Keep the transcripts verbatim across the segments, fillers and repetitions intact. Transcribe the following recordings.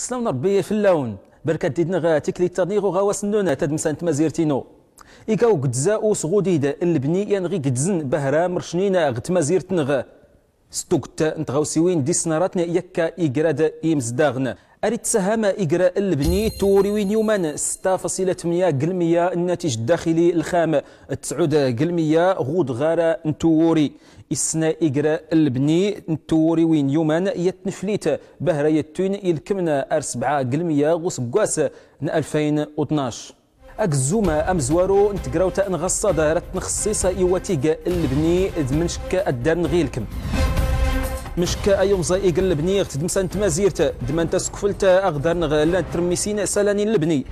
Slam n rbbi flawn. Brkat didn ɣ tiklit tadni ɣ uɣawas nnun tadmsant tmazirt inu. Iga ugdza usɣudid n lbni yan ɣ igdzn bahra mrcnin ɣ tmazirt nɣ. Stugt n tɣawsiwin d isnaratn yakka igrad imzdaɣn. Ar ittsaham igra n lbni n twuriwin yuman sta fasila tmnya g lmya n natij ddaxili lxam, tsud g lmya ɣ udɣar n twuri. Issna igra n lbni n twuriwin yuman yat tnflit bahra yattun ilkmn ar sbɛa g lmya ɣ usggwas n alfayn u tnac. Agzzum amzwaru n tgrawt n ɣaṣṣad rat nxṣṣiṣ i watig n lbni d mncka addarn ɣ ilkm. Mncka ayumẓ ig n lbni ɣ tdmsa n tmazirt d man taskflt aɣdarn ɣ llan trmmisin salanin lbni.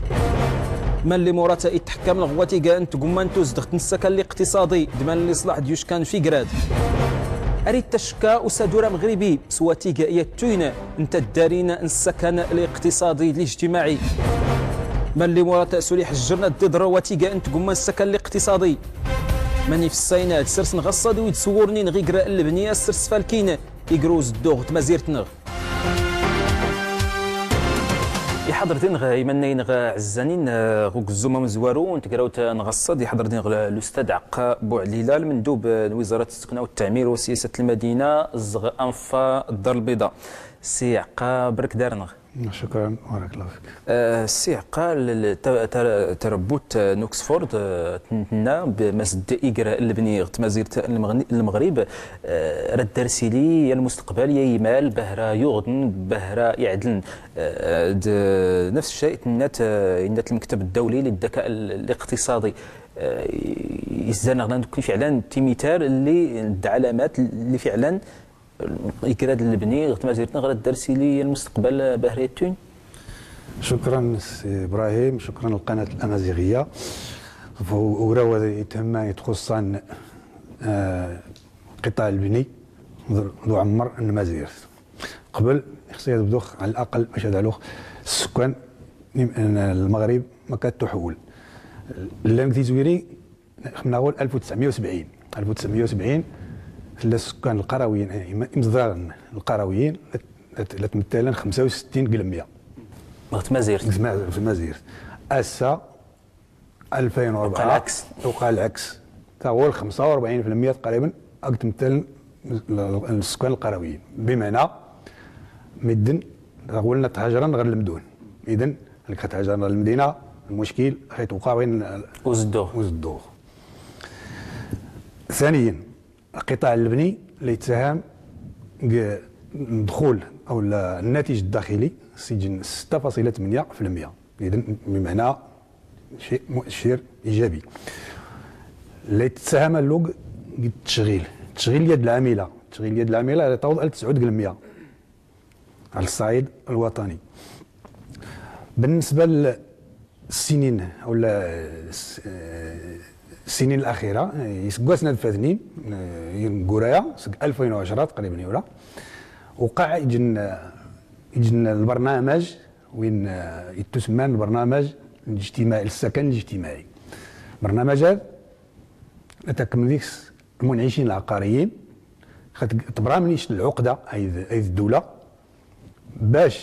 Man limurat itḥkamn ɣ watig n tgumma n tuzdɣt n ssakan liqtiṣaḍi d man liṣlaḥ d yuckan figrad. Ar ittacka usadur amɣribi s watig yattun n taddarin n ssakan liqtiṣaḍi d lijtimaɛi. Man limurat s ul iḥjrn ad iḍr watig n tgumma n ssakan liqtiṣaḍi. Man ifssayn d srsn ɣaṣṣad wi d swurnin ɣ igra n lbni a srsfalkin igr uzddux tmazirt nɣ. Iḥaḍr din ɣ imannayn ɣ ɛzzanin ɣ ugzzum amzwaru n tgrawt n ɣaṣṣad iḥaḍr din ɣ lustad ɛqqa buɛlila lmndub n wiẓarat tsskna u ttɛmir u siyasat lmadina zɣ anfa ddar lbiḍa. Si ɛqqa brk darnɣ. Shukran, barakallahu fik. Si ɛqqa, tarbut n oxford tnna bmasd igra lbni ɣ tmazirt lmɣrib rad darsili ya lmustqbal ya imal bahra yuɣdn bahra iɛdln. D nafs shay tnnat innat lmktab ddawli liddaka liqtiṣaḍi. Izzan ɣ llan dkwi fiɛlan timitar lli d ɛlamat lli fiɛlan igrad lbni ɣ tmazirt nɣ rad darsili ya lmustqbal bahra yattun. Shukran si ibrahim, shukran lqanat lamaziɣiya. Ɣ ugraw ad ithamman itxuṣṣan qṭaɛ lbni d uɛmmr n tmazirt. Qbl ixṣi ad bdux ɛl aql bac ad alux sskan n lmɣrib ma kat tuḥwul llan g tizwiri. Xmnaɣul alf u ttsɛmya u sbɛin, alf u ttsɛmya u sbɛin tlla sskan lqarawiyin imẓḍaɣn lqarawiyin la tmttaln xmsa u sittin g lmya. Ɣ tmazirt. Assa ألفين وأربعة uqal lɛks. Uqal lɛks. Taɣul xmsa u rbɛin f lmya tqribn ag tmttaln lskan lqarawiyin. Bimɛna middn taɣul na thajrn ɣ lmdun. Idn lk xa thajrn ɣ lmdina lmuckil xa itwqa ɣin uzddux. Uzddux. Thaniyin. Qṭaɛ lbni la ittsaham g dxul aw lnatij ddaxili sijn stta fasila tmnya f lmya. Idn bimɛna shay mu'accir ijabi. La ittsaham allug g ttcɣil, ttcɣil lyad lɛamila, ttcɣil lyad lɛamila la tawḍ al tsɛud g lmya. Ɛl ṣṣaɛid lwaṭani. Bnnsba lsinin aw lsinin laxira, isggwasn ad fatnin, guraya sg alfayn u ɛcra tqriban i ula, uqaɛ ijn lbrnamaj win ittusmman lbrnamaj lijtimaɛi lssakan lijtimaɛi. Brnamaj ad atakm diks lmunɛicin lɛaqariyin xa tbramn ict lɛuqda ayd ddula bac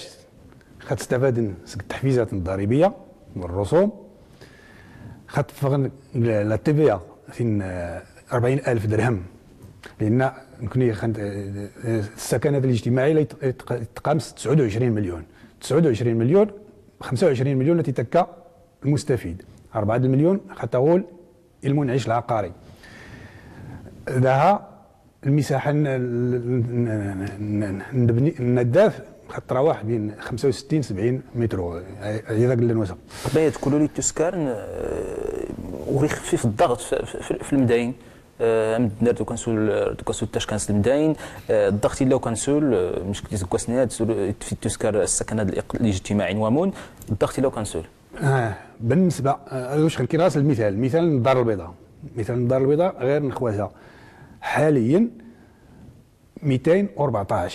xa tstafadn sg tḥfizat ddaribiya wrrusum. Xa tffɣn la tva tin rbɛin alf drham. Lana nkni ssakanat lijtimaɛi la itqam s tsɛud u ɛcrin mlyun. Tsɛud u ɛcrin mlyun. Xmsa u ɛcrin mlyun la titakka lmustafid. Rbɛa lmlyun xa taɣul ilmunɛic lɛaqari. Daha lmisaḥa n ddaf xa trawaḥ bin xmsa u sittin sbɛin mitru. Aya d aglla n wasɣ. Tabaya d kul ul ittuskarn ur ixfif ddɣt f lmdayn. Amddn ar d ukansul d ukansul tackan s lmdayn. Ddɣt illa ukansul mckl isggwasn ad ittuskar ssakana lijtimaɛi n wamun. Ddɣt illa ukansul. Bnnsba ad ucɣl kra s lmithal, lmithal n ddar lbiḍa. Lmithal n ddar lbiḍa ɣir nxwasa. Ḥaliyan mitayn u rbeɛṭac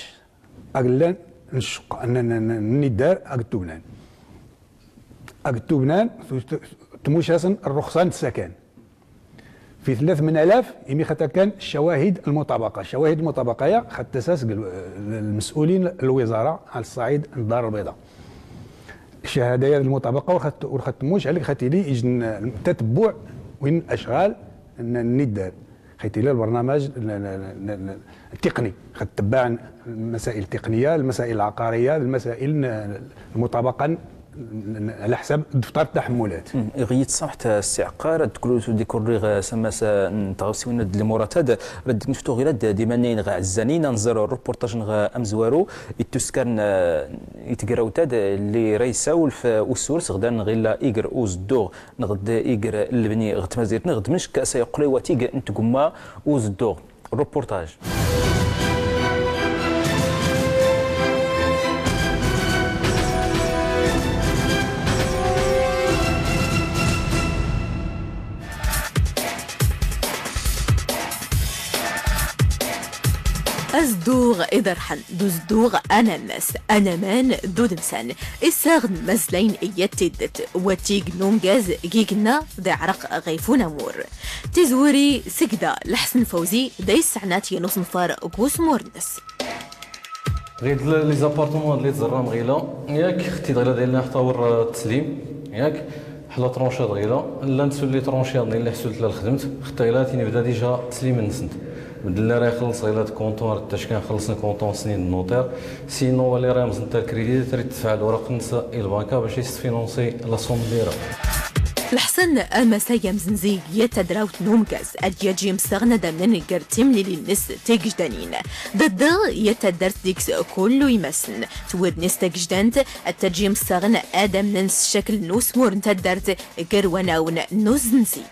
aglla n cqq n iddar ag ttubnan. Ag ttubnan tmucasn rruxsa n tsakan. Fi tlat mnalaf imi xa takkan cawahid lmuṭabaqa. Cawahid lmuṭabaqa ya xa tasa sg lms'ulin lwiẓara ɛl ṣṣaɛid n ddar lbiḍa. الشهادة هذه المطابقة ورخت-، ورخت موش عليك ختيلي يجن التتبع وين أشغال ن-، ندار. ختيلي البرنامج ن-، ن-، ن-، ن-، التقني، ختتبع المسائل التقنية، المسائل العقارية، المسائل ن-، المطابقة ن-، ن-، على حساب دفتر التحملات. مم. غيت صحت السعقار، تقولوا ديكور غا سماسة نتغوسي ونود لمراتد، رد نفتو غير د-، ديما نين غا عزانين، نزر الروبورتاج غا أمزوارو، يتسكرن، آه، يتقراو تاد اللي ريساول في أسورس غدا نغيلا إيقر أوز الدوغ. نغد إيقر اللبني غتمازيرت نغد منشك سيقلي واتيق نتقما أوز الدوغ. روبورتاج. أزدوغ إدرحن، دوزدوغ أناناس، أنامان دودمسان، إساغ مزلين إيتدت، واتيق نونجاز جيجنا ذي عرق غيفون أمور. تزوري سجدة لحسن فوزي، دايس عنات ينوس نفار قوس مورنس. غيد ل-، لي زابارتمون لي تزرام غيلا، ياك، ختي دغيلا داير لنا حتى ور التسليم، ياك، حلا طرونشا دغيلا، لا نتسول لي طرونشا اللي حسولت لا الخدمت، ختي غيلا تيني بدا ديجا تسليم النسنت. بدلنا راه يخلص غيلا كونطون، حتى اش كان خلصنا كونطون سنين النوطير، سينو ولي راه مزنت الكريدي، تريد تدفع الوراق نس البنكة باش يستفينونسي لا سوم ديرا. لحسن أما سيام زنزي يتدراوت نومكاز، أدياجي مسغنا دمنا نقر تملي للنس تيجدانين. ضد يتدرت ديكس كل يمسن. تود نس تيجدانت، التجي مسغنا آدم ننس شكل نوس مور نتدرت قر وناون نوز نسي.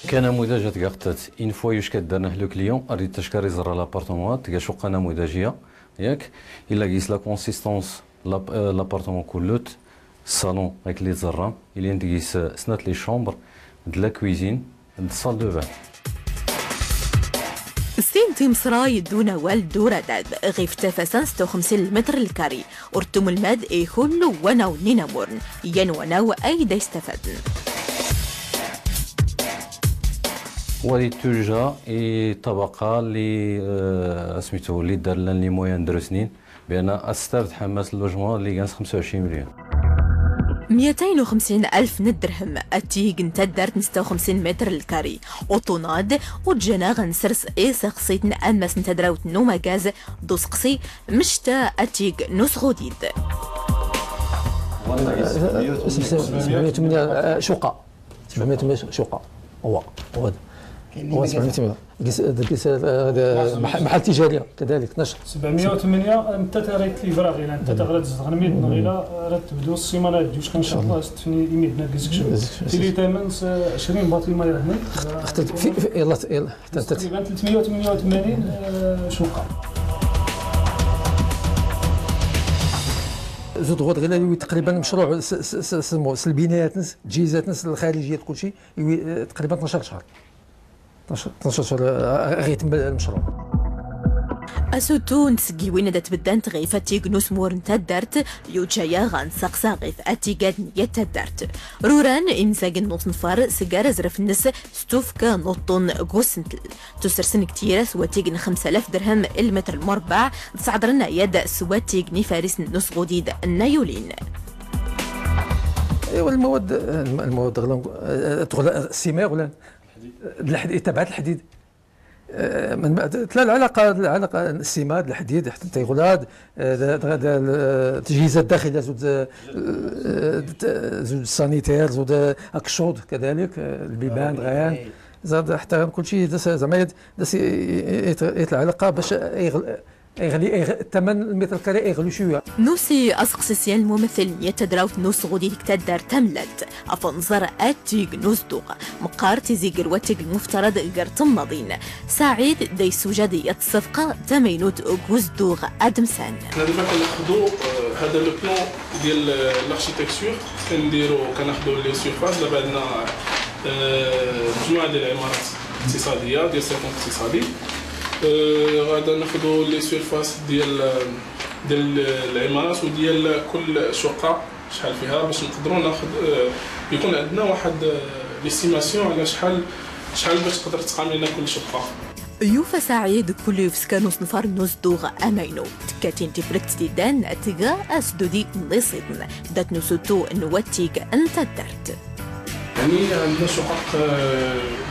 كان نموذج تقاقتت إن فوا يوش كدرنا حلو كليون، أريد تشكري زرا لابارتمون، تقا شقة نموذجية، ياك؟ إلا قيس لا كونسيستونس لاب-، آه، لابارتمون كلوت، الصالون غيك لي تزرام، إلي نتقيس سنات لي شومبر، د لا كويزين، د سال دو بان. سين تيمصراي دون وال دورة داد، غيف تفاسان ستة وخمسين المتر الكاري، ورتم الماد إي كل وناو نينامورن، ين وناو أي دا يستفادن. ولي توجا إي طبقة لي، آه، سميتو، لي دار لان لي مويان درو سنين، بأن أستاذ حماس اللوجمون اللي كان خمسة وعشرين مليون. ميتين وخمسين ألف ندرهم، أتيق نتدرت ستة وخمسين متر الكاري، أوطوناد، وجناغ نسرس إيسا خصيت نأمس نتدراوت نوما غاز، دوس قصي، مشتا أتيق نوس غوديد. سبعمية وثمانية، آه، شقة. سبعمية وثمانية شقة. هو، هو هذا. هو سبعمية وثمانية. قيس، قيس، آه، هذا محل، محل تجاري كذلك، نشر. سبعمية وثمانية، انت تريت لي فراغ، إلا انت تغرد زغنميت نغيلا، رد تبدو السيمانة الجوج، إن شاء الله. ستفني إيميت ناقصك شوية. تيلي تامن س-، عشرين باطيمة يا هنا. اختي، في، في، يلا، يلا. تقريبًا ثلاثمية وثمانية وثمانين، آه، شقة. زود غوت غير يوي تقريبًا مشروع س-، س-، س-، سمو، س البنايات نس، تجهيزات نس الخارجية كل شيء، يوي، آه، تقريبًا اثناش شهر. اثناش، اثناش شهر، آه، غيتم المشروع. أسوتو نتسقيوين دا تبدانت غيفة تيغنوس مور نتا دارت، يوتشايا غانساقسا غيف أتيغاد نية تا دارت. روران إنساقن نوصنفار سقار زرف نس ستوفكا نوطن غوسنتل. تسرسن كتيرة سواتيقن خمسة آلاف درهم المتر المربع، تصعدرن يد سواتيقن فارس نصغوديد النيولين. ايوا المواد، المواد غلان، تغلا السيما غلان. الحديد، تبعت الحديد. آه، من بعد، تلا العلاقة، العلاقة السيما، الحديد، حتى تيغلاد، آه، دا، دا، دا، التجهيزات الداخلية، زود، آه، زود السانيتير، زود، آه، أكشوض كذلك، آه، البيبان، دغيان. زاد حتى كل شيء، دا س-، زعما يد-، دا س-، يت-، يت-، يتعلق باش يغل-، يغلي، يغ-، الثمن المتر الكاري يغلو شوية. نوسي أسقسيسيان الممثل يتدراوت نوس غودي ديك تدار تملت. أفنزر أتيق نوس دوغ. مقار تيزيق الوتيق المفترض غير تمضين. سعيد داي سوجا ديال الصفقة تمينوت غوز دوغ أدمسان. حنا دابا كناخدو، آه، هذا لو بلان ديال، آه، لاركتيكتور، كنديرو، كناخدو لي سيرفاس، دابا عندنا، آه، مجموعة ديال العمارات الاقتصادية، ديال سكن اقتصادي. آه، غادا ناخدو لي سيرفاس ديال، آه، ديال العمارات وديال كل شقة شحال فيها، باش نقدرو ناخد، آه، يكون عندنا واحد، آه، ليستيماسيون على شحال، شحال باش تقدر تقام لنا كل شقة. Yufa saɛid kullu yufskan usnfar n-usduɣ amaynu. Tkkatin tiflkt tiddan tga asdudi n-iṣiḍn dat-nusuttu n-wattig n-taddart. Ɛni ɛndna cuqaq,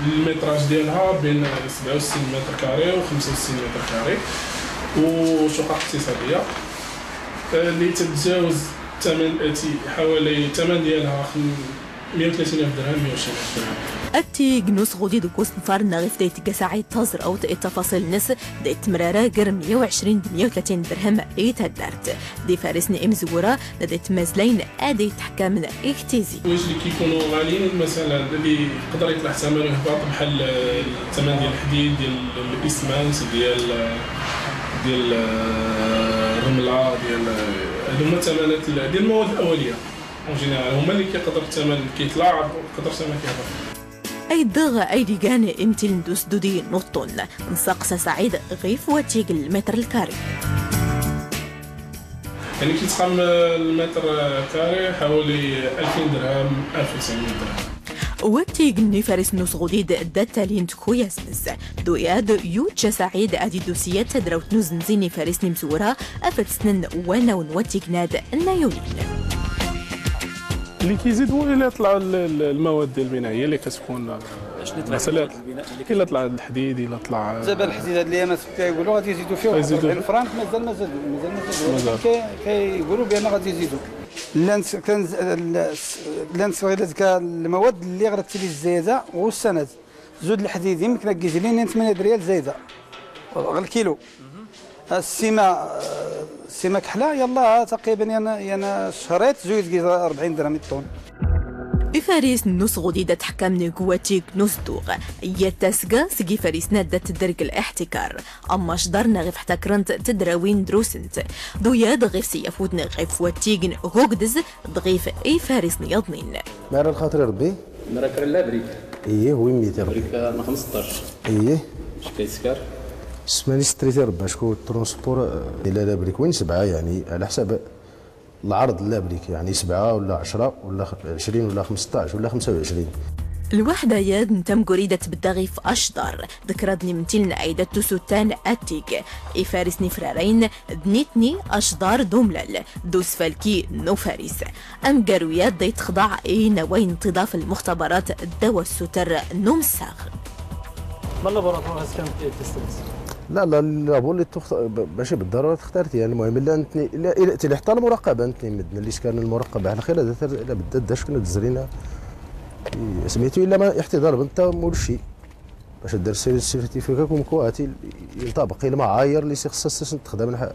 lmitraj diyalha bin sbɛa ussin mitr kari u xmsa ussin mitr kari, u cuqaq iqtiṣadiya li tdzawz tman, ti ḥawali tman diyalha mya u tlatin alf drham, mya u ccrin alf drham. Attig n-usɣudi dg usnfar-nna ɣif da itgga saɛid taẓrawt, i tafaṣil-nns da itmrara gr mya u ccrin d mya u tlatin drham i taddart. D-ifaris n-imzwra da itmazlayn ad-itḥkamn i-tizi. Wijli kikunu ɣalin, mslan, li iqdr iṭlɛ tman u ihbaṭ bḥal tman diyal lḥdid, diyal lismant, diyal, diyal rrmla, diyal, huma tmanat, diyal lmawad lawaliya. En général, huma li kiqdr tman kiṭlɛ, kiqdr tman kihbaṭ. Aydɣ ayd igan imtiln d-usdudi n-uṭṭun. Nsaqsa saɛid ɣif wattig n-lmitr lkari. Ɛni kitqam lmitr kari ḥawali alfin drham, alf u tmnmya drham. Wattig n-ifaris n-usɣudi da ttalin tkuyas-nns. Duyad yujja saɛid ad-idus yat tadrawt n-uznzi n-ifaris n-imzwra, afad snn wanaw n-wattig n-ad n-ayulin. Li kizid hu ila iṭlɛ lmawad diyal lbina, hiya li katkun, mslan, ila iṭlɛ lḥdid, ila iṭlɛ. Daba lḥdid had lyamat kayqulu ɣad izidu fih waḥd rbɛin frank, mazal, mazal, mazal, mazal. Kayqulu byan ɣad izidu. Llan s-, kan z-, l-, s-, llan sɣilat ka lmawad li ɣad tili zzayda ɣ-ussan-ad. Zud lḥdid imkn ad izli nin tmanya dryal zayda ɣ-lkilu. Ssima, ssima kḥla, yalla, taqriban yan, yan cchṛit, zud gis rbɛin drham i ṭṭun. Ifaris n-usɣudi da tḥkamn g-wattig n-usduɣ. Yat tasga sg-ifaris-nna da tddr g-liḥtikar. Am acḍar-nna ɣif ḥtakrnt tdrawin drusnt. Duyad ɣif syafut-nna ɣif wattig n-ugdz d-ɣif ifaris-nna yaḍnin. Mara lxaṭr i Ṛebbi. Mara kra labrik. Iyyih, wi mmi-t i Ṛebbi. Labrik, ah, ma xmesṭac. Iyyih. Ack iskar? Sman istrit i Ṛebbi, acku transport, eh, ila labrik win sebɛa, yeɛni, ɛla ḥsab lɛerḍ n labrik, yeɛni, sebɛa wala ɛcṛa wala x-, ɛcrin wala xmesṭac wala xemsa u ɛcrin. Lwaḥda-ad n tamguri da tbedda ɣif acḍar, d kraḍ n imntiln ay da ttusuttan attig, ifaris n ifrarayn, d nitni acḍar d umlal, d usfalki n ufaris. Amgaru-ad da itxḍaɛ i naway n tiḍaf lmuxtabarat ddaw assuter n umssaɣ. Ma laboratoire as-kan testans? La, la, labo li tuxt-, ba-, bac i bḍḍarura textar-t, yeɛni, lmuhim, illa netni, illa, illa, tili ḥetta lmuraqaba, netni, medden li skarn lmuraqaba, ḥal xir, ad, ad, ad, bdda, ad, ackn ad zrin, i, smitu, illa ma, iḥtiḍar, bnta, mulci. Bac ad-ddar s-, certificat comme quoi, ti, yenṭabeq i lmaɛayir li s-ixṣṣa s-, s-, texdam lḥ-,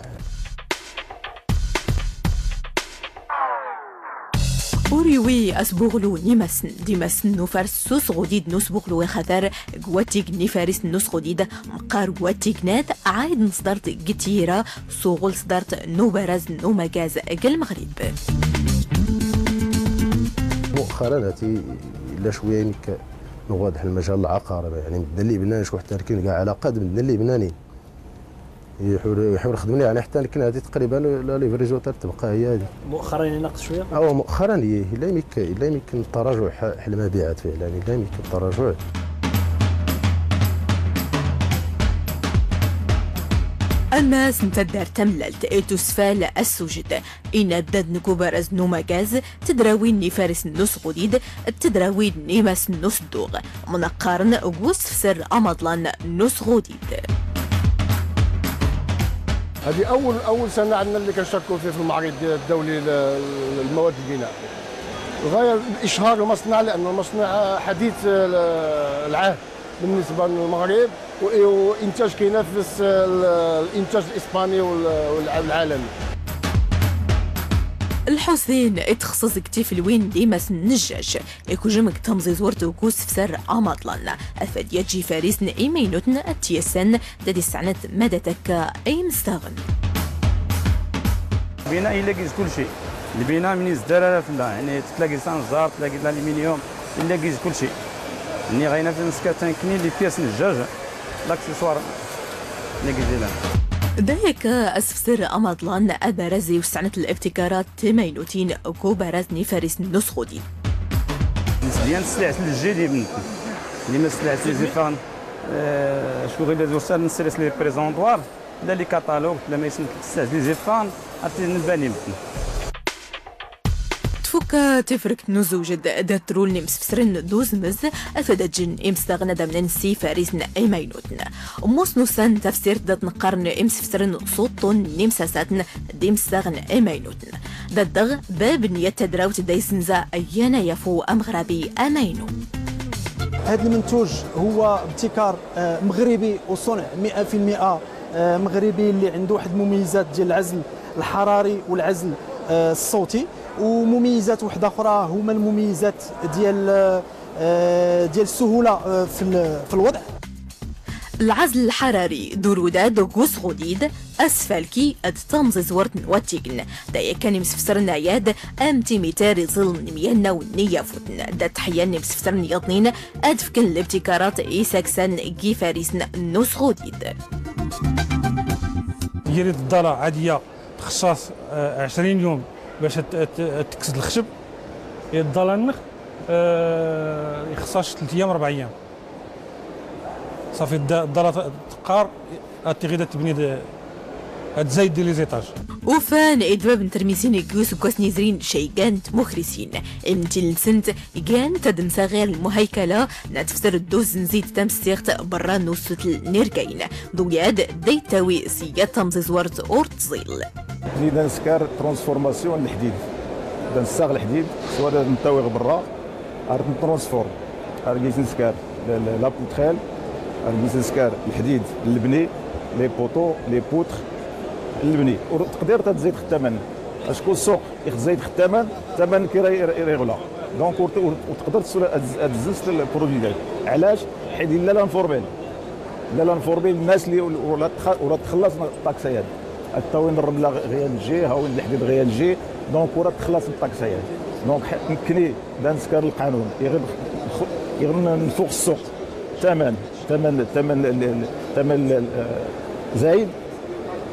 Ur iwi asbuɣlu n imassn, d imassn n ufars s usɣudid n usbuɣlu ixatar g wattig n ifaris n usɣudid, mqqar wattig n ad ɛayd n tṣdart g tyira s uɣul tṣdart n ubaraz n umagaz g lmɣrib. Muxxaran hati illa cwiya inik Nuɣad ḥna lmacal lɛaqar, yeɛni, medden li bnan, acku ḥtta nekni g ɛlaqat medden li bnanin. Iḥur, iḥur xedmen, yeɛni, ḥtta nekni hadi taqriban la livraison tar tebqa hiya hadi. Muxxaran inaqes cwiya? Awa, muxxaran, ih, illa imik, illa imik n tarajuɛ ḥ-, ḥl lmabiɛat, fiɛlan, illa imik n tarajuɛ. Ammas n taddart tamlalt, i tusfal assujed, inaddad n ubaraz n umagaz, Tdrawin n ifaris n usɣudid d tdrawin n imassn n usdduɣ, mnaqqarn g usfsr amaḍlan n usɣudid. هذه أول، أول سنة عندنا اللي كنشاركوا فيه في المعرض الدولي ل-، للمواد البناء. الغاية إشهار المصنع، لأن المصنع حديث ال-، العهد. بالنسبة للمغرب، و-، وإنتاج كينافس ال-، الإنتاج الإسباني وال-، والع-، والعالمي. Lḥusin itxṣṣ g tiflwin d imassn n jjaj, ikujm g tmẓiẓurt g usfsr amaḍlan, afad yajj ifarisn imaynutn ad t-yassan, da d-issɛnat mad atakka imstaɣn. Lbina illa giz kulci. Lbina minn izdar ara fell-a, yeɛni, ttlaqi s anẓar, ttlaqi d l'aluminium, illa giz kulci. Nniɣ ayen a fi neskatan knin les pièces n jjaj, l'accessoire, illa giz ilan. Da yakka asfsr amaḍlan, abaraz iwsɛnat libtikarat timaynutin g ubaraz n ifarisn n usɣudid. Nesbyan s sliɛt n lǧid ibn, lima s sliɛt n izifaɣen. Ccɣwil da zursan n sres li reprezantoir, la li katalog, la ma isn tstaz li zifan, arti n bani mtn. Tfukka tefrekt n uzwjed da trul n imsfsren d uzmz, afad ajn imsdaɣn ad amnen s ifarisn imaynutn. Mmus n usan tafsirt da tnqqarn imsfsren s uṭṭun n imsasatn d imsdaɣn imaynutn. Da ddɣ bab n yat tadrawt da iznza yana yafu amɣrabi amaynu. هذا المنتوج هو ابتكار، آه، مغربي وصنع مئة في المئة، آه، مغربي، اللي عنده واحد المميزات ديال العزل الحراري والعزل، آه، الصوتي، ومميزات وحدة أخرى هما المميزات ديال، آه، ديال السهولة، آه، في ال-، في الوضع. العزل الحراري، durudad ɣ usɣudid, asfalki d tamẓiẓwert n wattign. D aya kan imsefsren aya-d amtimiter iẓiln imyanna n yafutn. D tḥeyya n imsefsren yaḍnin ad fkn lbtikarat isaksan g ifarisn n usɣudid. Yir-id ḍḍala ɛadiya txṣṣa-t, eh, ɛecrin yum bac ad, ad, ad tekkes lxecb. Yir-id ḍḍala-nnex, eh, ixṣṣa-tt tlata yam, rbeɛ yam. Ṣafi, ḍḍ-, ḍḍala t-, teqqar, ad tiɣi da tebni d-, ad tzayd di les étages. Ufan i d bab n trmisin g usggwas n izrin caygan n tmukrisin. Imntil-nsnt gan tadmsa ɣir lmuhaykala n ad tfsr d uzn zid tamsiɣt brra n usutl n irgayn. Ḍuyad da ittawi s yat tamẓiẓwert ur tẓil. Ni da nskar transformation n lḥdid. Da nsaɣ lḥdid, swa da nttawi ɣ brra, ar t-ntransform, ar gis nskar l-, l-, la poutrelle, ar gis nskar lḥdid, lebni, les poteaux, les poutres, lebni. Ur tqdir ad tzayd ɣ tman. Acku ssuq ixzayd ɣ tman, tman kira ir-, ir-, iɣla. Donc ur t-, ur, ur tqdir ad, ad tzns lproduit dagi. Ɛlac? Ḥid illa la nformel. Illa la nformel nnas li ur, ur ad tx-, ur ad txllas n ṭṭaks-ayad. Ad ttawin rrmla ɣ-, ɣ-, ɣ-, hawin lḥdid ɣ-, ɣ-, donc ur ad txllas n ṭṭaks-ayad. Donc ḥ-, nkni da nskar lqanun, iɣ nx-, iɣ nfuɣ ssuq, tman, tman, tman, tman, eh, zayd,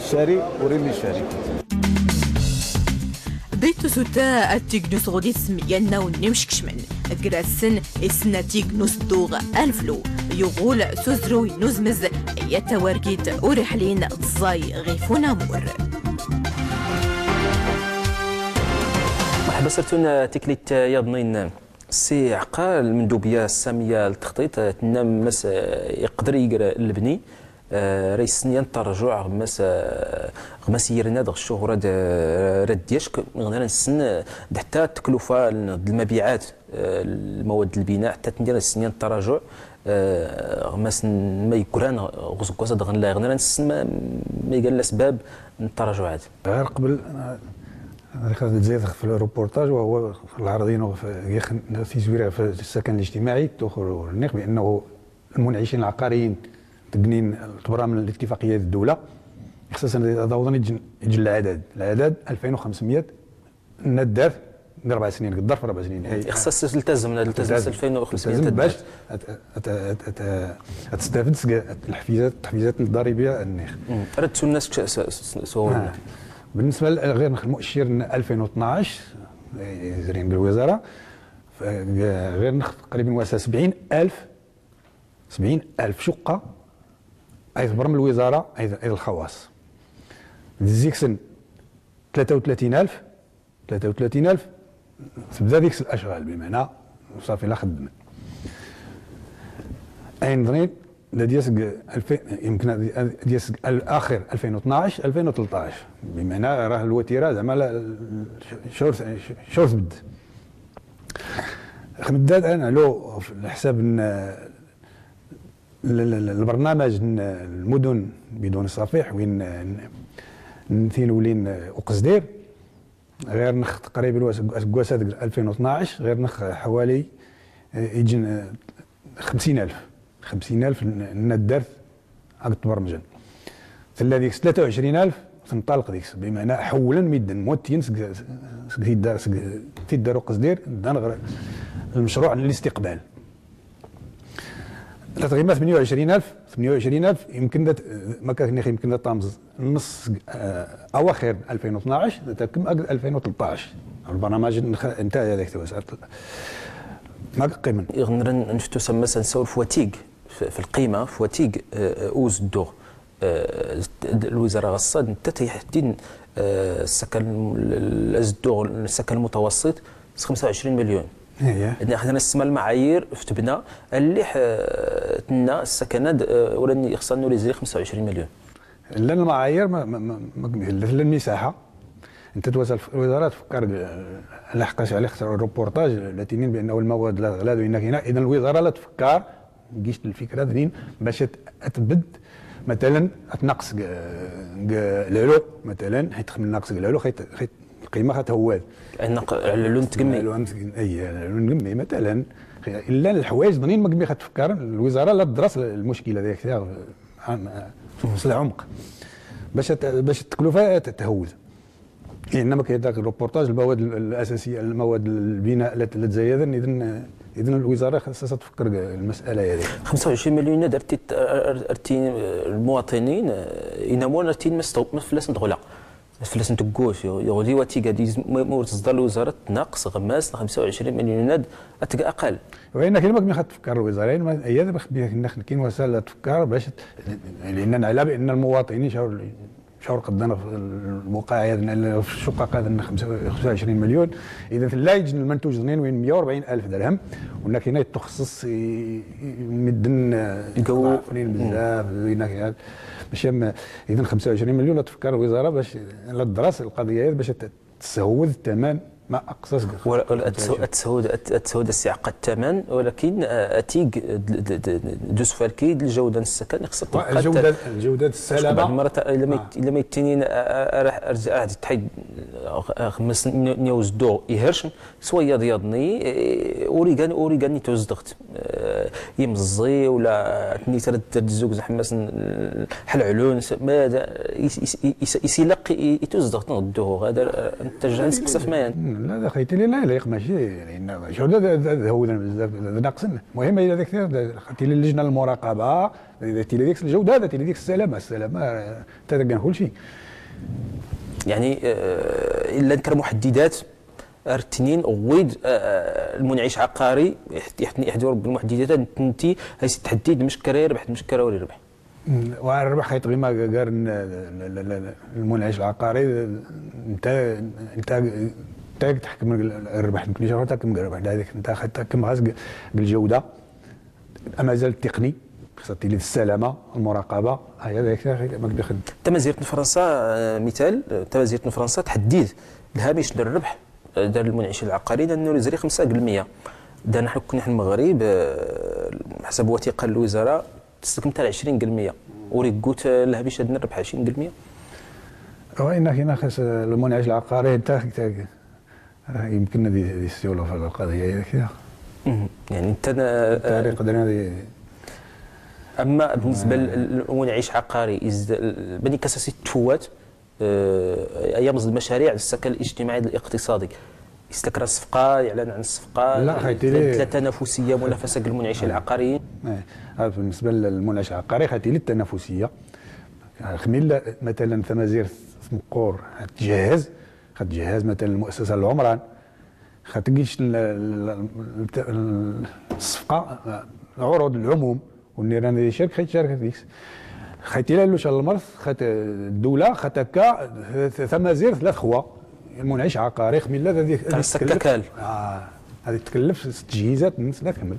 ccari, ur illi ccari. Dayt usutta ad tign usɣudid s imyanna n imckcmen. Gr-asn isn ad tign usdduɣ anflu. Yuɣul s uzruy n uzmz, yat tawargit ur iḥlin tẓay ɣif unamur. Mḥba srtun tiklit yaḍnin. Si Ɛqqa, lmendubya ssamiya n ltexṭiṭ, tnnam mass iqder igr lebni, eh, ra issn yan ttarajuɛ ɣ mass, eh, ɣ mass irnad ɣ ccuɣur rad, eh, rad yacc, iɣ nra nsn, eh, d ḥtta tklufa d lmabiɛat, eh, lmawad lbina, ḥtta tnnam ra issn yan ttarajuɛ, eh, ɣ mass n ma igran ɣ usggwas ad ɣ nla, iɣ nra nsn ma, ma igan lasbab n ttarajuɛat. Ɣir qbel, eh, ad nzid ɣ lruportaj, wa huwa lɛarḍ inu ɣ, ɣ tizwira ɣ ssakan lijtimaɛi, ttwaxur ur nniɣ, bi annahu lmunɛicin lɛaqariyin ttgnin tbra min litifaqiya d ddawla, ixṣṣa-sn ad awḍn ijn, ijn lɛadad. Lɛadad alfayn u xemsmya n naddart, g rbeɛ snin, g ḍḍarf rbeɛ snin. Ixṣṣa-s iltazm, iltazm s alfayn u xemsmya n naddart. Bac ad, ad, ad, ad, ad tstafed seg lḥfizat, tḥfizat n ḍḍaribiya nniɣ. Rad tsunna s, s, s, s wawal. Bilnisba ɣir nneɣ lmu'ccir n alfayn u tnac, eh, izrin g lwiẓara, f-, ɣir nneɣ taqriban wa s sebɛin alf, sebɛin alf cuqqa ay tbrem lwiẓara, ay d, ay d lxawaṣ. D zik-sn tlata u tlatin alf, tlata u tlatin alf, tbda dik-s lacɣal, bimɛna, ṣafi la xeddmen. Ayen ḍnin, d ad yas g alfin, yemken ad, ad yas g al-, axir alfin u tnac, alfin u tleṭṭac. Bimɛna, rah lwatira, zeɛma la, cawr, cawr tbedd. Xnedda ad nɛlu f lḥsab n, l-, l-, l-, lbarnamaj n lmudun bidun ṣafiḥ, win n, n tinwlin uqesdir. Ɣir nneɣ taqriban wa s-, asggwas-a deg alfin u tnac, ɣir nneɣ ḥawali, eh, ijn, eh, xemsin alf. Xemsin alf n, n naddart akked tbermjen. Tella dik-s tlata u ɛecrin alf, tenṭalq dik-s, bimɛna ḥewwlen midden, mwattiyen seg, seg tidda-, seg tiddar uqesdir, ddan ɣer lmecruɛ n listiqbal. La tɣima tmenya u ɛecrin alf, tmenya u ɛecrin alf, yemken da t-, ma kan nniɣ yemken da tamẓ nneṣ seg, eh, awaxir alfin u tnac, da takkem akked alfin u tleṭṭac. Lbarnamaj nneɣ nta-, ntaɛ dak twas. Ma kan qqimen. Iɣ nra nftu samma s ad nsawel f watig, f في القيمة، في وتيق، آه، آه، أوز الدور. آه، الوزارة غصاد نتا تيحدد، آه، السكن، الأز الدور، السكن المتوسط، خمسة وعشرين مليون. إيه. يعني، خلينا نسمى المعايير في تبنى اللي ح-، تنا السكنات، آه، ولن يخصنا نوري زي خمسة وعشرين مليون. لأن المعايير ما، ما، ما، ما، لأن المساحة. أنت توصل في الوزارة تفكر ب-، لحقاش على خاطر الروبورتاج التي بأنه المواد لا غلاد وإنك هنا، إذا الوزارة لا تفكر جيش الفكرة ذنين باش ت-، تبد مثلًا تنقص ق-، ق-، العلو مثلًا، حيت من نقص العلو خيت، خيت القيمة خاتهوال. النق-، العلو نتقمي. العلو نتقمي، أي، العلو نتقمي مثلًا. خي-، إلا الحوايج ذنين ما قمي خاتفكر الوزارة لا تدرس المشكلة ذيك، عن، في العمق. باش ت-، باش التكلفة ت-، تهوز. إيه، إنما كي داك الروبورتاج، المواد ال-، الأساسية، المواد البناء لا ت-، لا تزايدن، إذن، إذن الوزارة خاصها تفكر المسألة هذه. خمسة وعشرين مليون درتي ت-، أر-، أرتي المواطنين، آه، ينامون أرتي ما استو-، ما فلاس ندخلها. فلاس نتقوش، يو-، يغدي واتي قاعد يز-، م-، مور تصدر الوزارة ناقص غماس خمسة وعشرين مليون، أتقى أقل. وإنك ما كنا خاطر تفكر الوزارة، إنما هي دابا خدمة، كنا خدمة كاين وسائل تفكر باش ت-، لأننا على بأن المواطنين شاور شهور قدنا في الموقع هذا، في الشقق هذا خمسة وعشرين مليون. إذا لا يجن المنتوج اثنين وين مية وأربعين ألف درهم، وإنك هنا يتخصص ي-، ي-، يمدن، آه، جو. ضعفين بزاف، إنك هذا. باش يم-، إذا خمسة وعشرين مليون لا تفكر الوزارة باش لا تدرس القضية هذه باش ت-، تسهود الثمن ما أقصص. ولا، ولا أتسو-، أتسهود، أت-، أتسهود السعقة الثمن، ولكن، آه، أتيق د-، د-، د-، دوس فالكيد الجودة السكن، خصها تبقى الجودة، الجودة السلامة. بعض المرات إلا ما يت-، آه. إلا ما يتنين، آه، آه، راح أرز-، آه، تحيد، آه، خمس ن-، نيوز دو يهرشن، سويا دياضني، آه، أوريغان، أوريغان يتوزدغت. آه، يمزي ولا تني ترد ترد الزوج زحمة سن-، حل علون س-، ما هذا يس-، يس-، يس-، يسيلق ي-، يتوزدغ تنغدوه. هذا، آه، أنت جا نسقسف ما يعني. لا، لا، خيتي لي لا يليق، ماشي، لأن شو ده، ده، ده، ده هو ده بزاف، ده، ده ناقصنا. المهم، إلا ديك، ده، خيتي لي لجنة المراقبة، إذا تي لي ديك الجودة، هذا تي لي ديك السلامة، السلامة، آه، تتقن كل شيء. يعني، آه، إلا نكر محددات، ار تنين غويد، آه، آه، المنعش عقاري يحت-، يحت-، يحدور بالمحددات نتنتي هاي تحديد مشكرة يربح، مشكرة وري ربح. مم، وعلى الربح خيط غيما قار ن-، ل-، ل-، ل-، ل-، المنعش العقاري، انت، انت، انت تحكم الربح، انت مش راح تحكم الربح، لا، هذيك انت خ-، تحكم غاز ق-، بالجودة. أما زال التقني، خصها تيلي السلامة، المراقبة، هيا ذاك ما كدخل. تمازيرت فرنسا، آه، مثال، آه، تمازيرت فرنسا تحديد الهامش للربح، آه، دار المنعش العقاري، لأنه يزري خمسة بالمية. دار نحن كنا نحن المغرب، آه، حسب وثيقة الوزراء، تستكم تاع عشرين بالمية. وريك قلت، آه، الهامش عندنا الربح عشرين بالمية. هو إنك هنا خاص المنعش العقاري، انت، انت، آه، يمكن هذه، هذه السيولة في القضية هي كذا. مهم. يعني، انت، آه، التعليق درنا هذه. أما بالنسبة آه. لل-، للمنعش عقاري، إز-، ال-، بني كاساسي تفوات، آه، أيام المشاريع السكن الاجتماعي الاقتصادي. استكرا الصفقة، إعلان عن الصفقة، لا، خيتي لي. لا تنافسية، منافسة كل المنعشين آه. العقاريين. آه. هذا بالنسبة للمنعش العقاري، خيتي لي التنافسية. خميل مثلًا ثمازير ثمقور تجهز، خد جهاز مثلًا المؤسسة العمران، خد جيش ال-، ال-، ال-، الصفقة، عروض العموم، والنيران اللي شارك خيت شارك فيكس. خيت إلى لوش المرض، خيت الدولة، خيت هكا، ثمازير ثلاث خوا، المنعش عقاري، خميل لا هذه، هذه تكلف. آه، هذه تكلف ست جهيزات من سنة كامل.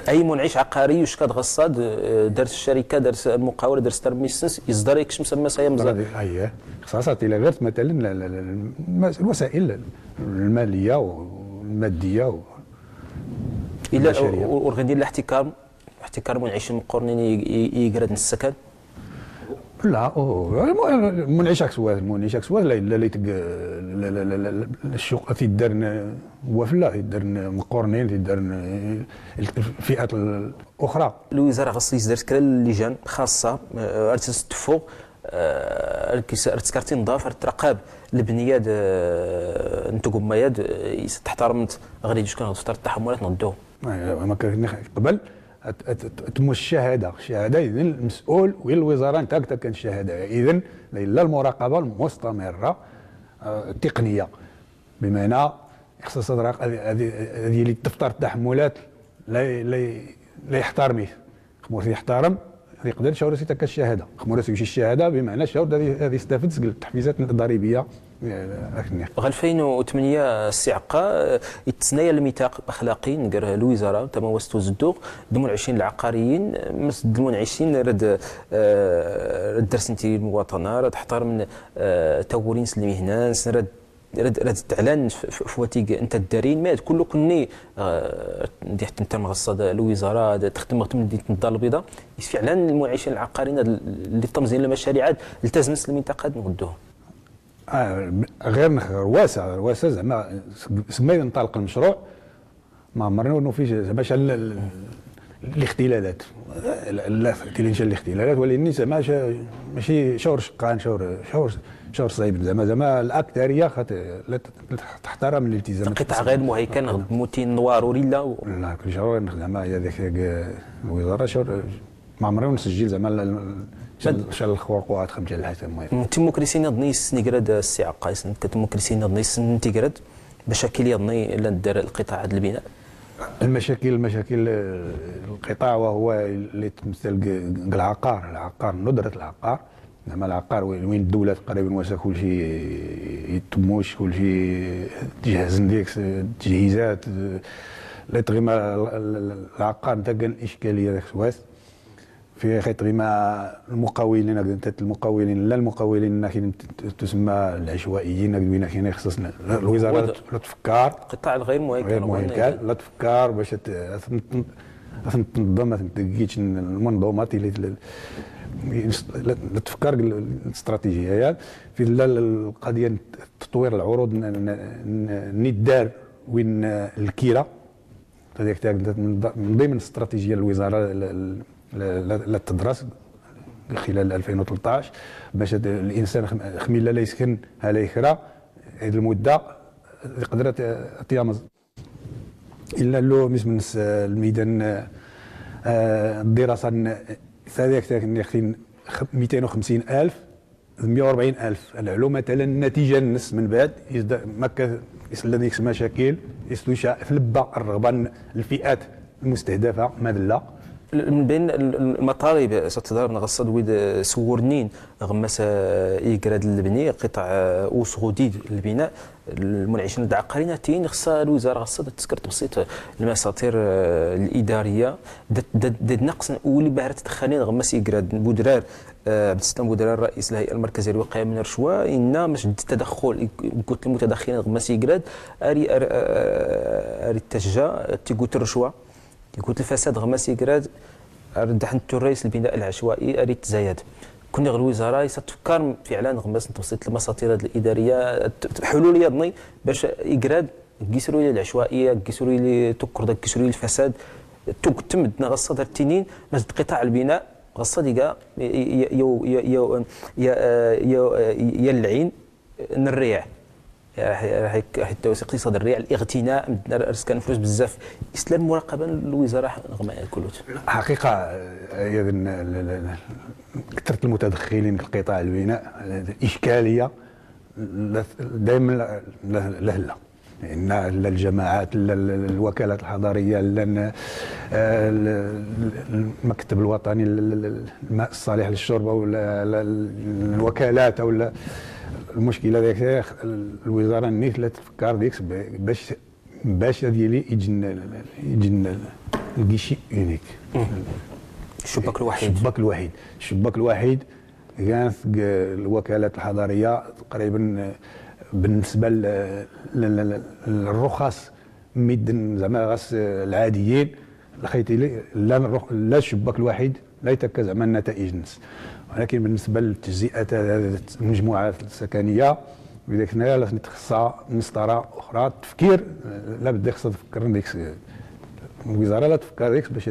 أي منعش عقاري يشكى غصاد، آه، درس الشركة، درس المقاولة، درس ترميسنس، إصدار يكشم سما سايا مزال. أيه. اختصاصات إلى غير مثلًا ال-، ال-، ال-، الم-، الوسائل المالية والمادية و-، إلا والبشرية. و-، و-، ورغندي الاحتكار، احتكار منعش مقرنين ي-، ي-، يقرد السكن. لا، أوه، الم-، المنعش عكس واحد، المنعش عكس واحد، لا، لا، لا، يتق-، لا، لا، لا، لا، الشقة تيدرن وفلا، تيدرن مقرنين، تيدرن الفئات الأخرى. الوزارة خاص يزدر كلا اللجان خاصة، آه، أرتس تفوق، آه، أرتس كارتين ضاف، أرترقاب البنياد، آه، نتقوم مياد، آه، تحترمت غادي يجوز كان غتختار التحملات نغدوه. آه، ما كان قبل. ات-، ات-، ات-، تمو الشهادة، الشهادة إذن المسؤول وين الوزارة نتا كتا كان الشهادة. إذن لا المراقبة المستمرة، آه، التقنية. بمعنى اختصاص الرق-، هذه، هذه، هذه اللي تفطر التحملات لا ي-، لا ي-، لا يحترميه. Mur t-iḥtarem, ad-iqder cawr ad-s-itakk ccahada. Mur ad-s-iwci ccahada, bimɛna cawr ad-istafed seg ltaḥfizat ḍḍaribiyya. Ɣer alfayn u tmenya, ssi ɛeqqa, ittesna ya lmitaq laxlaqi nger lwiẓara tamawast uzedduɣ d lmunɛicin lɛeqqariyin, mad lmunɛicin rad, rad dersen tili lmuwaṭana, rad ḥtarmen tawuri-nsen, lmihna-nsen, rad rad tɛlan f watig n taddarin, ma d kullu kunni d-iḥtmtan ɣassad lwiẓara, d-txdem ɣ tmdint n ḍalbiḍa. Is fiɛlan lmunɛicin lɛeqqariyin li ṭṭamẓin lmacariɛat ltazmen s lmintaqat n ɣedduhum. Ɣir nx ɣer wasa, ɣer wasa zɛma seg ma id-nṭalq lmecruɛ. Ma ɛmrni ur nufi zɛma ca lixtilalat. Tili n ca lixtilalat, walakin zɛma maci cawr ceqqan, cawr ṣiben, zɛma zɛma laktariya xat la tḥtaram liltizam. Lqiṭaɛ ɣir muhaykan ɣ tmutin nwar ur illa. La kul cawr nx zɛma ya dak lwiẓara cawr. Ma ɛmri ur nsjjil zɛma ca lxurquat xemca lḥaja lmuhim. Timukrisin iḍnni issn igrad ssi ɛeqqa, issn timukrisin iḍnni issn tigrad. Mcakil iḍnni llan dar lqiṭaɛ d lbina. Lmcakil, lmcakil lqiṭaɛ wa huwa li tmtl g lɛeqqar, lɛeqqar, nudrat lɛeqqar. Zɛma lɛeqqar win ddwla tqriban wasa kulci itmmuc, kulci tjhzn dik tjhizat. Li tɣima lɛeqqar nta gan lickaliya dak swat. Fi xi tɣima lmuqawilin, akd nta lmuqawilin, llan lmuqawilin nna kin tusemma lɛecwa'iyin, akd win kin ixsasn lwiẓara la tfkkar. Lqiṭaɛ lɣir muhaykan, la tfkkar bac ad tnḍm, ad tnḍm, ad tnḍm lmunḍuma tili la tfkkar lstraṭijiya ya fi lqadya n tṭwir lɛurud n iddar win lkira. Tadyakt-a kdant mḍi mn straṭijiya n lwiẓara la tdras xilal alfayn u tleṭṭac, bac ad linsan xmilla la iskn hala ikra, id lmudda iqdr ad t-yamẓ. Illa llu mismn s lmidan, ddirasa n tadyakt-a nixtin mitayn u xmsin alf. Mya u rbɛin alf. Lɛluma tala nnatija-nnes mn bɛd, is da makka is llan iks macakil, is tuca tlbba rrɣba n lfi'at lmustahdafa madlla. Mn bayn lmaṭalib s tḍarb n ɣaṣṣad wid swurnin ɣ mmas igrad n lbni, qiṭaɛ usɣudi d lbina, lmunɛicin d lɛeqqarin, tin xṣa lwizara ɣaṣṣad tskr tbṣit lmasaṭir lidariya, da tnaqṣ wli bahra tdxxalin ɣ mmas igrad n budrar. Ɛbd Slam Budrar, rais lhay'a lmarkaziya lwiqaya mn rrcwa, inna mc dd tadaxxul, igut lmutadaxxilin ɣ mmas igrad, ar ittajja tigut rrcwa, tigut lfasad ɣ mmas igrad, ar dd ḥnturra is lbina lɛecwa'i ar ittzayad. Kunni ɣ lwizara is ad tfkkar fiɛlan ɣ mmas n tbṣit lmasaṭir lidariya, ḥulul yaḍni bac igrad gisru ili lɛecwa'i, gisru ili tukkrḍa, gisru ili lfasad. Tugtm dd ɣaṣṣad ar ttinin mc dd qiṭaɛ lbina ɣaṣṣad iga ya lɛin n rriɛ. Raḥ ittawsi qṣṣa d rriɛ, liɣtina, mddn ar skan flus bzzaf. Is llan muraqaba n lwizara ɣ maya kullu? Lḥaqiqa yadn ktrt lmutadaxxilin g lqiṭaɛ lbina, lickaliya dayman la tlla. Inna llan ljamaɛat, llan lwakalat lḥaḍariya, llan lmaktb lwaṭani lma ṣṣalix lcurb, aw lwakalat, aw lmuckila dik lwizara-nni tla tfkkar dik bac, bac ad yili ijn, ijn lgici unik. Ccubbak lwaḥid. Ccubbak lwaḥid. Ccubbak lwaḥid. Gan-t g lwakalat lḥaḍariya tqriban, bnnsba lruxaṣ n middn zɛma ɣas lɛadiyin, lxayt ili llan llan ccubbak lwaḥid la itakka zɛma nnata'ij-nns. Walakin bnnsba ltjzi'at, lmjmuɛat lsakaniya, widak tnaya la txṣṣa msṭara uxra, tfkir, labd ixṣṣa tfkkr dik. Lwizara la tfkkar dik bac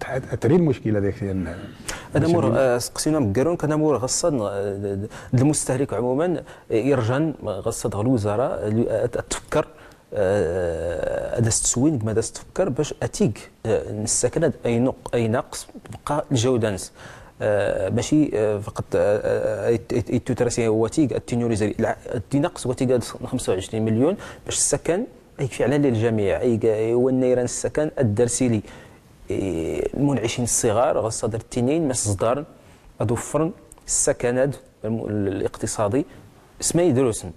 ad tri lmuckila dik. Anamur, sqsina mggarun kan anamur ɣaṣṣad d lmustahlik ɛmuman irjan ɣaṣṣad ɣ lwizara ad tfkkar, ad as-tswin gma ad as-tfkkar bac ad tig n ssaknad ay naqṣ bqa ljawda-nns. Maci faqat ittutra-s watig ad tinuri zari, ad inaqṣ watig ad xmsa u ɛecrin milyun bac ssakan. Ayg fiɛlan li ljamiɛ, ayg wannayra n ssakan ad darsili. المنعشين الصغار غاص ادرتينين مس صدارن ادوفرن السكنات الاقتصادي. اسماي دروسن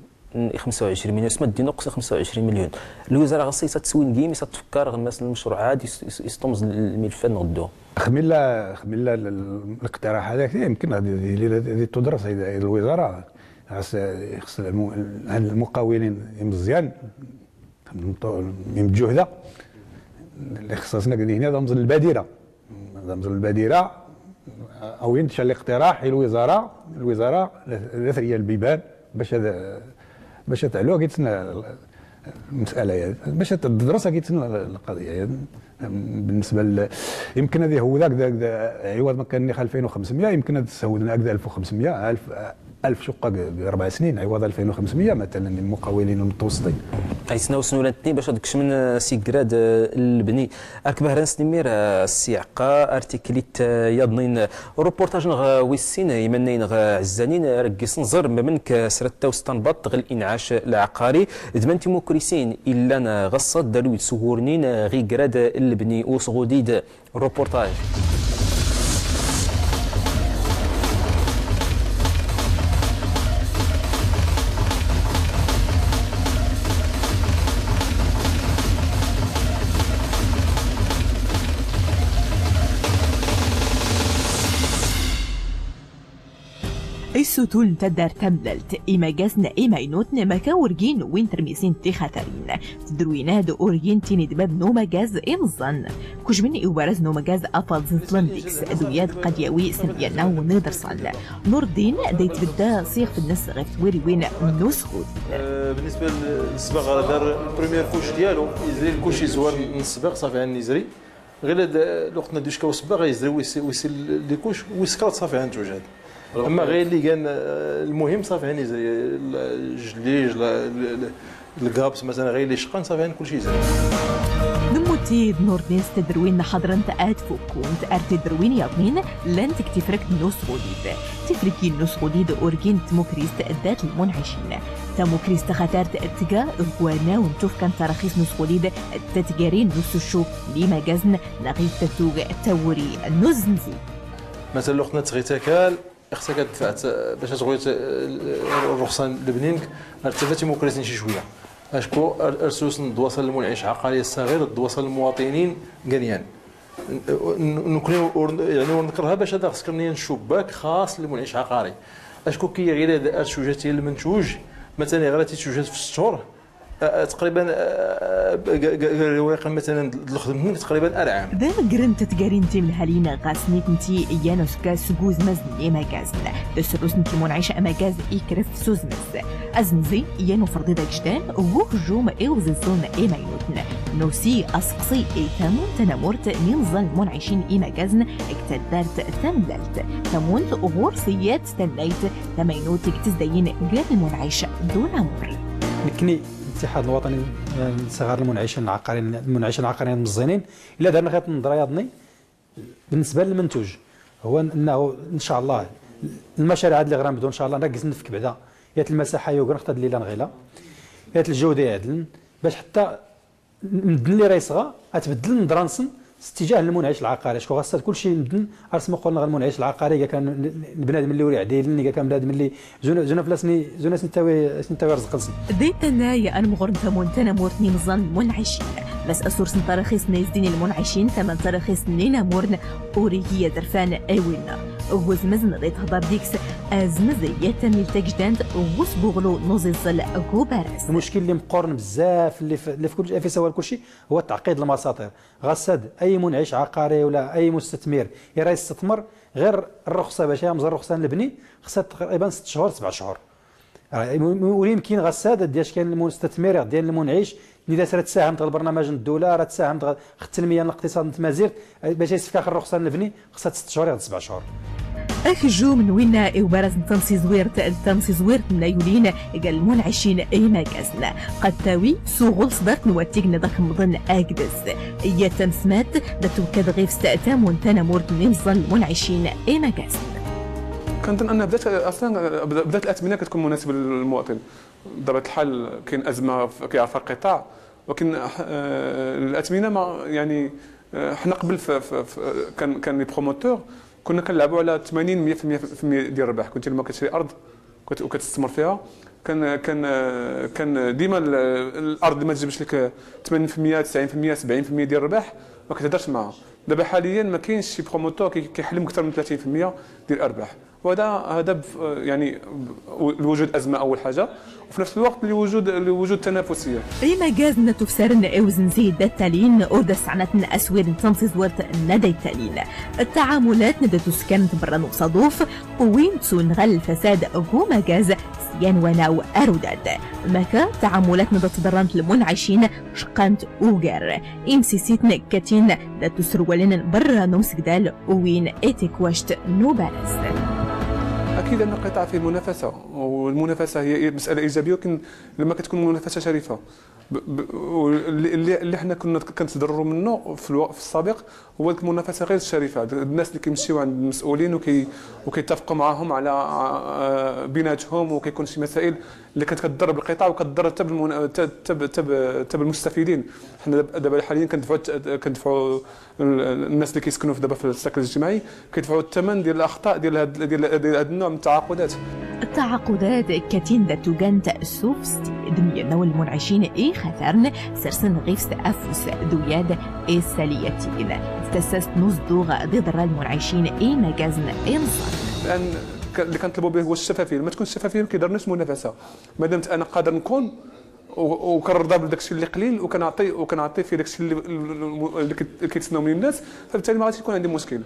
خمسة وعشرين مليون، اسماي دي نقص خمسة وعشرين مليون. الوزاره غاص يسا تسوين كيم يسا تفكر غير مثلا المشروعات يسطمز الملفات نغدو. خميلا خميلا الاقتراح هذاك يمكن غادي يدير هذه تدرس الوزاره. خاص يخص المقاولين مزيان من الجهده اللي خصصنا هنا رمز البادره. رمز البادره او ينتشر الاقتراح الوزاره الوزاره لا ثريه البيبان باش هذا باش تعلو كيتسنى المساله يعني باش تدرس كيتسنى القضيه يعني. بالنسبه ل... يمكن هذه هو ذاك ذاك ذا عوض ما كان نيخ ألفين وخمسمية يمكن هذا تسهودنا هكذا ألف وخمسمية ألف ألف شقه اربع سنين عوض ألفين وخمسمية مثلا للمقاولين المتوسطين. ايسنا وسنولات اثنين باش هذاك من سيكراد اللبني. اركب هران سنمير السياقه ارتكليت يضنين روبورتاج نغ ويسين يمنين نغ عزانين رقص نزر منك سرتا وستنبط غ الانعاش العقاري. دمان تيموكريسين الا غصت دلو سهورنين غي قراد اللبني وسغوديد. روبورتاج. Issutul n taddart tamlalt imagazn imaynutn maka urgin win trmisin tixatarin tdrwin ad urgin tinidbab n umagaz imẓẓan. Kujmin iwaraz n umagaz afalẓ n tlandiks d uyad qad yawi s myanna n iḍrsan. Nurdin da itbdda s ixf nns ɣif twiriwin n usɣud. Bnnisba n ssbaɣ ɣar dar lpremyir kuc dyalu izri lkuc izwar n ssbaɣ ṣafi ɛn izri. Ɣilad lweqt n ad ickawṣ ssbaɣ izri wis likuc wis kraḍ ṣafi ɛn tujhad. Amma ɣilad li gan lmuhim ṣafi ɛn izri. Jlij lgabs masalan ɣilad li cqan ṣafi ɛn kulci izri. Nmutid nurdin s tdrwin n ḥaḍrnt ad fukkunt ar tdrwin yaḍnin. Llant g tifrkt n usɣudid tifrkin n usɣudid urgin tmukrist dat lmunɛicin. Tamukrist xatart tga g warnaw n tufka n taraxis n usɣudid d tatgarin n usuccu n imagazn naɣ i tatug tawuri n uzmzi. Matalan lweqt n ad tɣi takal ixṣak ad dfɛt bac ad tɣi rruxsa n lebni nk ar tafat imukrisin ci cwiya. Acku ar sus n ddwasa n lmunɛic ɛaqari assaɣir d ddwasa n lmuwaṭinin ganyan. Nukni ur nkrha bac ad aɣ-skren yan cubbak xaṣ lmunɛic ɛaqari. Acku ki ɣilad ar tcujat i lmntuj matalan ɣilad i tcujat f sshur. Tqriban wriqan matalan d lxdmt nk tqriban ar ɛam. Da mgr n tatgarin timlhalin ɣas nitnti yan uskka sg uzmaz n imagazn. Da srus n tmunɛic amagaz ikrf s uzmaz. Azmzi yan ufrḍi d agjdal g uxjum i uẓiẓẓun imaynutn. Nusi asqsi i tamunt tanamurt n imẓẓan lmunɛicin imagazn g taddart tamlalt. Tamunt ɣur-s iyat tannayt tamaynut g tizdayin g lmunɛic d unamur. Nekni الاتحاد الوطني لصغار المنعشين العقاريين المنعشين العقاريين المزينين الا دارنا خيط نضرا ياضني. بالنسبه للمنتوج هو انه ان شاء الله المشاريع هاد اللي غنبدو ان شاء الله نركز نفك بعدا يات المساحه يوغن اختاد الليله نغيلا يات الجوده يعدلن باش حتى مدن اللي رايسغا اتبدل نضرانسن اتجاه المنعش العقاري شكون غاصه كلشي مدن ارسم قولنا غير المنعش العقاري كان البنادم اللي وري عديل كان بنادم اللي زونا زونا فلاسني زونا سنتاوي سنتاوي رزق لسن. Dayt tannay anmɣur n tamunt tanamurt n imẓẓan lmunɛicin. Mas asursen taraxist n izdin lmunɛicin taman taraxist n inamurn ur igi ad rfan i winna. G uzmez n dayt hḍar diks azmez i tammil tajdant g usbuɣlu n uẓiẓẓel g ubaraz. Lmuckil lli mqqurn bzzaf lli f lli f kul lli f isawal kulci. هو تعقيد المساطير. غاص هاد اي منعش عقاري ولا اي مستثمر يرا يستثمر غير الرخصه باش يمزر الرخصه للبني خصها تقريبا ست شهور سبع شهور. وليمكن غاص هاد دياش كاين المستثمر ديال المنعش اللي داس راه تساهمت البرنامج الدوله راه تساهمت التنميه الاقتصاد نتمازيرت باش يسفك اخر الرخصه للبني. خصها ست شهور ياخد سبع شهور. Akjum n winna i ubaraz n tamsizwirt d tamsizwirt n layulin g lmunɛicin imagazn. Qad tawi s uɣul sḍart n wattig n ad akmḍn agdez. Iyyat tamsmat da twkkad ɣifs tamunt tanamurt n imẓẓan lmunɛicin imagazn. كنظن ان بدات اصلا بدات الاثمنه كتكون مناسبه للمواطن. بطبيعه الحال كاين ازمه كيعرفها القطاع. ولكن الاثمنه ما يعني آه، حنا قبل في، في، في، كان، كان لي بروموتور، كنا كنلعبوا على ثمانين، مية في المية، في المية ديال الربح. كنت لما كتشري ارض كت-، وكتستثمر فيها، كان، كان، آه، كان ديما ال-، الارض اللي ما تجيبش لك ثمانين في المية، تسعين في المية، سبعين في المية ديال الربح، ما كتهضرش معاها. دابا حاليا ما كاينش شي بروموتور كي-، كيحلم اكثر من ثلاثين في المية ديال الارباح. وهذا، هذا ب-، يعني، ب-، لوجود ازمه اول حاجه، وفي نفس الوقت لوجود، لوجود تنافسيه. Imagazn da tufsarn i uzenzi da talin ur da sɛnatn aswir n tnẓiẓwrt n da talin. Ttaɛamulat n da tuskarnt brra n uṣaduf, win tsun ɣer lfasad g umagaz s yan wanaw arudad. Maka ttaɛamulat n da tḍrrant lmunɛicin cqqant ugar. Imsisitn kkatin da tusrwaln brra n umsgdal, win i tikwact n ubaraz. اكيد ان القطاع فيه منافسه، والمنافسه هي مساله ايجابيه، ولكن لما كتكون منافسه شريفه. ب-، ب-، واللي، اللي، اللي حنا كنا كنتضرروا منه في الو-، في السابق هو ديك المنافسه غير الشريفه، د-، الناس اللي كيمشيو عند المسؤولين وكي-، وكيتفقوا معاهم على، آه، بيناتهم، وكيكون شي مسائل اللي كانت كتضر بالقطاع وكتضر حتى بالمن-، حتى، حتى ب-، حتى ب-، حتى بالمستفيدين. حنا داب-، دابا حاليا كندفعوا الت-، كندفعوا ال-، الناس اللي كيسكنوا في، دابا في السكن الاجتماعي، كيدفعوا الثمن ديال الاخطاء ديال هاد، ديال، ديال هاد النوع من التعاقدات. Ttaɛaqudat kkatin da tugant sufsti d-myirnaw lmunɛicin i xatarn sersn ɣifst afus d-uyad i ssaliyatin d-tassast n uzduɣ d-iḍrra lmunɛicin i imagazn inẓan. الان ك-، اللي كنطلبوا به هو الشفافيه، ما تكونش الشفافيه ما كيضرناش المنافسه. ما دامت انا قادر نكون و-، وكنرضى بداكشي اللي قليل، وكنعطي، وكنعطي في داكشي اللي، اللي كت-، اللي كيتسناو مني الناس، فبالتالي ما غاديش يكون عندي مشكل.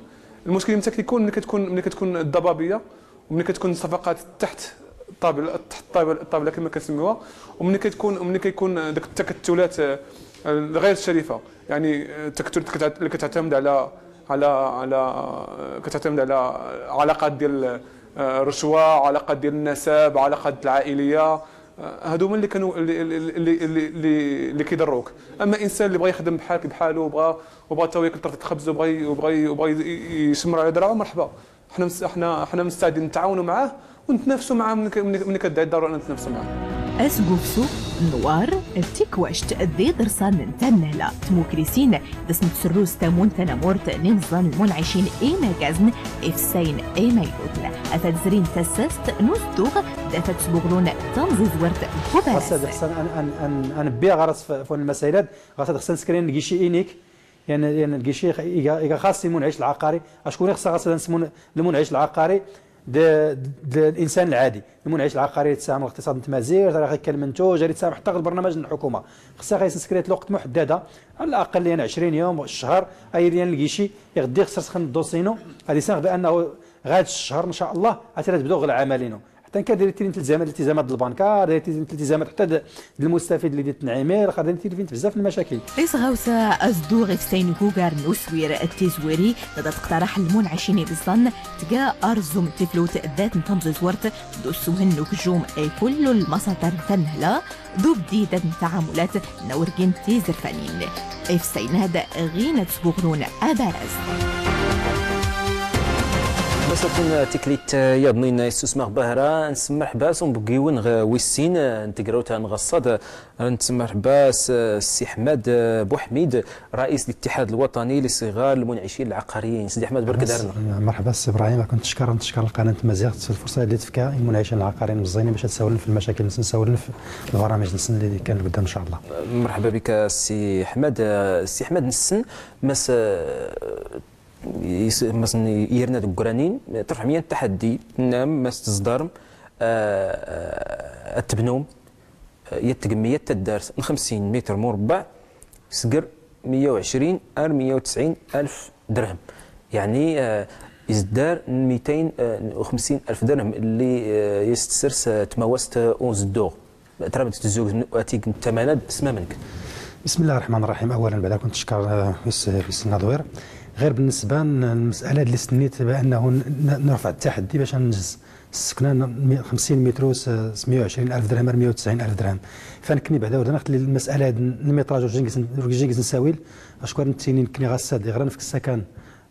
المشكل متى كيكون؟ ملي كتكون، ملي كتكون الضبابيه، وملي كتكون الصفقات تحت الطابل، تحت الطابل، الطابله كما كنسميوها، وملي كتكون، وملي كيكون داك التكتلات، آه، الغير شريفه، يعني، آه، تكتلات كتعت-، اللي كتعتمد على، على، على، آه، كتعتمد على علاقات ديال، آه، رشوه، علاقات ديال النسب، علاقات العائليه، آه، هادو هما اللي كانوا اللي، اللي، اللي، اللي، اللي، اللي كيضروك. اما انسان اللي بغى يخدم بحالك بحالو، وبغى، وبغى تا هو ياكل طرفه الخبز، وبغى ي-، وبغى ي-، وبغى ي-، ي-، يشمر على دراعو، مرحبا. حنا مس-، حنا، حنا مستعدين نتعاونوا معاه ونتنافسوا معاه. من ك-، من ك-، من كدعي الضروره نتنافسوا معاه. Asgufsu, nnwar, tikwact d-iḍrsan n tannhla, tmukrisin, da sent-tsrrus tamunt tanamurt n inẓan lmunɛicin imagazn ifsayn imaynutn, afad zrin tassast n uzduɣ, d-afad sbuɣlun tanẓiẓwrt n ubaraz. Ɣas ad xsan an, an, an, an bbiɣ ɣer-s f-, f-, lmasayl-ad, ɣas ad xsan skrin lgici inik, yan, yan lgici iga, iga xas i lmunɛic lɛaqari, acku ixsa ɣas ad nsmun lmunɛic lɛaqari d, d, d linsan lɛadi. Lmunɛic lɛaqari yettsaham ɣ liqtiṣad n tmazirt, ara ɣ-ikkalmen tujar, yettsaham ḥtta ɣ lbarnamaj n lḥukuma. Xsa ɣa yesnskrit lweqt muḥaddada, ɛla laqal yan ɛecrin yum, ccher, a yili yan lgici, iɣ-, ixsar sxn ddosi-nu, ad isanɣ bi annahu ɣad ccher, n ca llah, ad tili tbdu ɣ lɛamal-inu. Ḥtta nkar diri tilin tilzamat, iltizamat d lbankar, diri tilin tiltizamat ḥtta d, d lmustafid li di tnɛimir, xar diri tilin bzzaf n lmacakil. Isɣawsa azduɣ ifsayn gugar n uswir d tizwiri, da tqtaraḥ lmunɛicin ibeẓẓan, tga arẓum tiflut dat n tamẓiẓwrt, d ussewhen n ukjum i kullu lmasaṭar n tannhla, d ubdid dat n taɛamulat n awrgi n tizrfanin. Ifsayn-ad ɣin ad sbuɣlun abaraz. Bas ad-tkun tiklit yaḍnin i ssusmeɣ bahra, nsemmerḥba s unbeggiwen ɣ wis sin n tegrawt anɣaṣṣad, nsemmerḥba s Si Ḥmed Buḥmid, رئيس الاتحاد الوطني لصغار المنعشين العقاريين. سيدي أحمد، برك دارنا. مرحبا سي إبراهيم، كنت تشكر، نتشكر القناة تمازيغت في الفرصة اللي تفكا المنعشين العقاريين مزينين باش تساولن في المشاكل، نسن نساولن في البرامج، نسن اللي كان لقدام إن شاء الله. مرحبا بك سي أحمد. آه، سي أحمد نسن، مس، آه، يس-، مس يرنا دقرانين، ترفع ميان التحدي، نعم، مس تزدارم، آه، آه، التبنوم، يتقمية تدارس خمسين متر مربع، سقر مية وعشرين أر مية وتسعين ألف درهم. يعني، آه، إزدار ميتين وخمسين ألف درهم اللي، آه، يستسرس، آه، تماوست، آه، أوزدوغ. ترى بتزوج أتيك التمانة بسمة منك. بسم الله الرحمن الرحيم. أولا بعد كنت تشكر، آه، بس، بس النظوير. غير بالنسبة للمسألة اللي سنيت بأنه ن-، نرفع التحدي باش ننجز السكنة ن-، مي-، خمسين متر وس-، س مية وعشرين ألف درهم، مية وتسعين ألف درهم. فنكني بعدا ورد نخت للمسألة هاد الميتراج وجنجز، وجنجز نساويل. أشكر نتيني نكني غا الساد غير نفك السكن،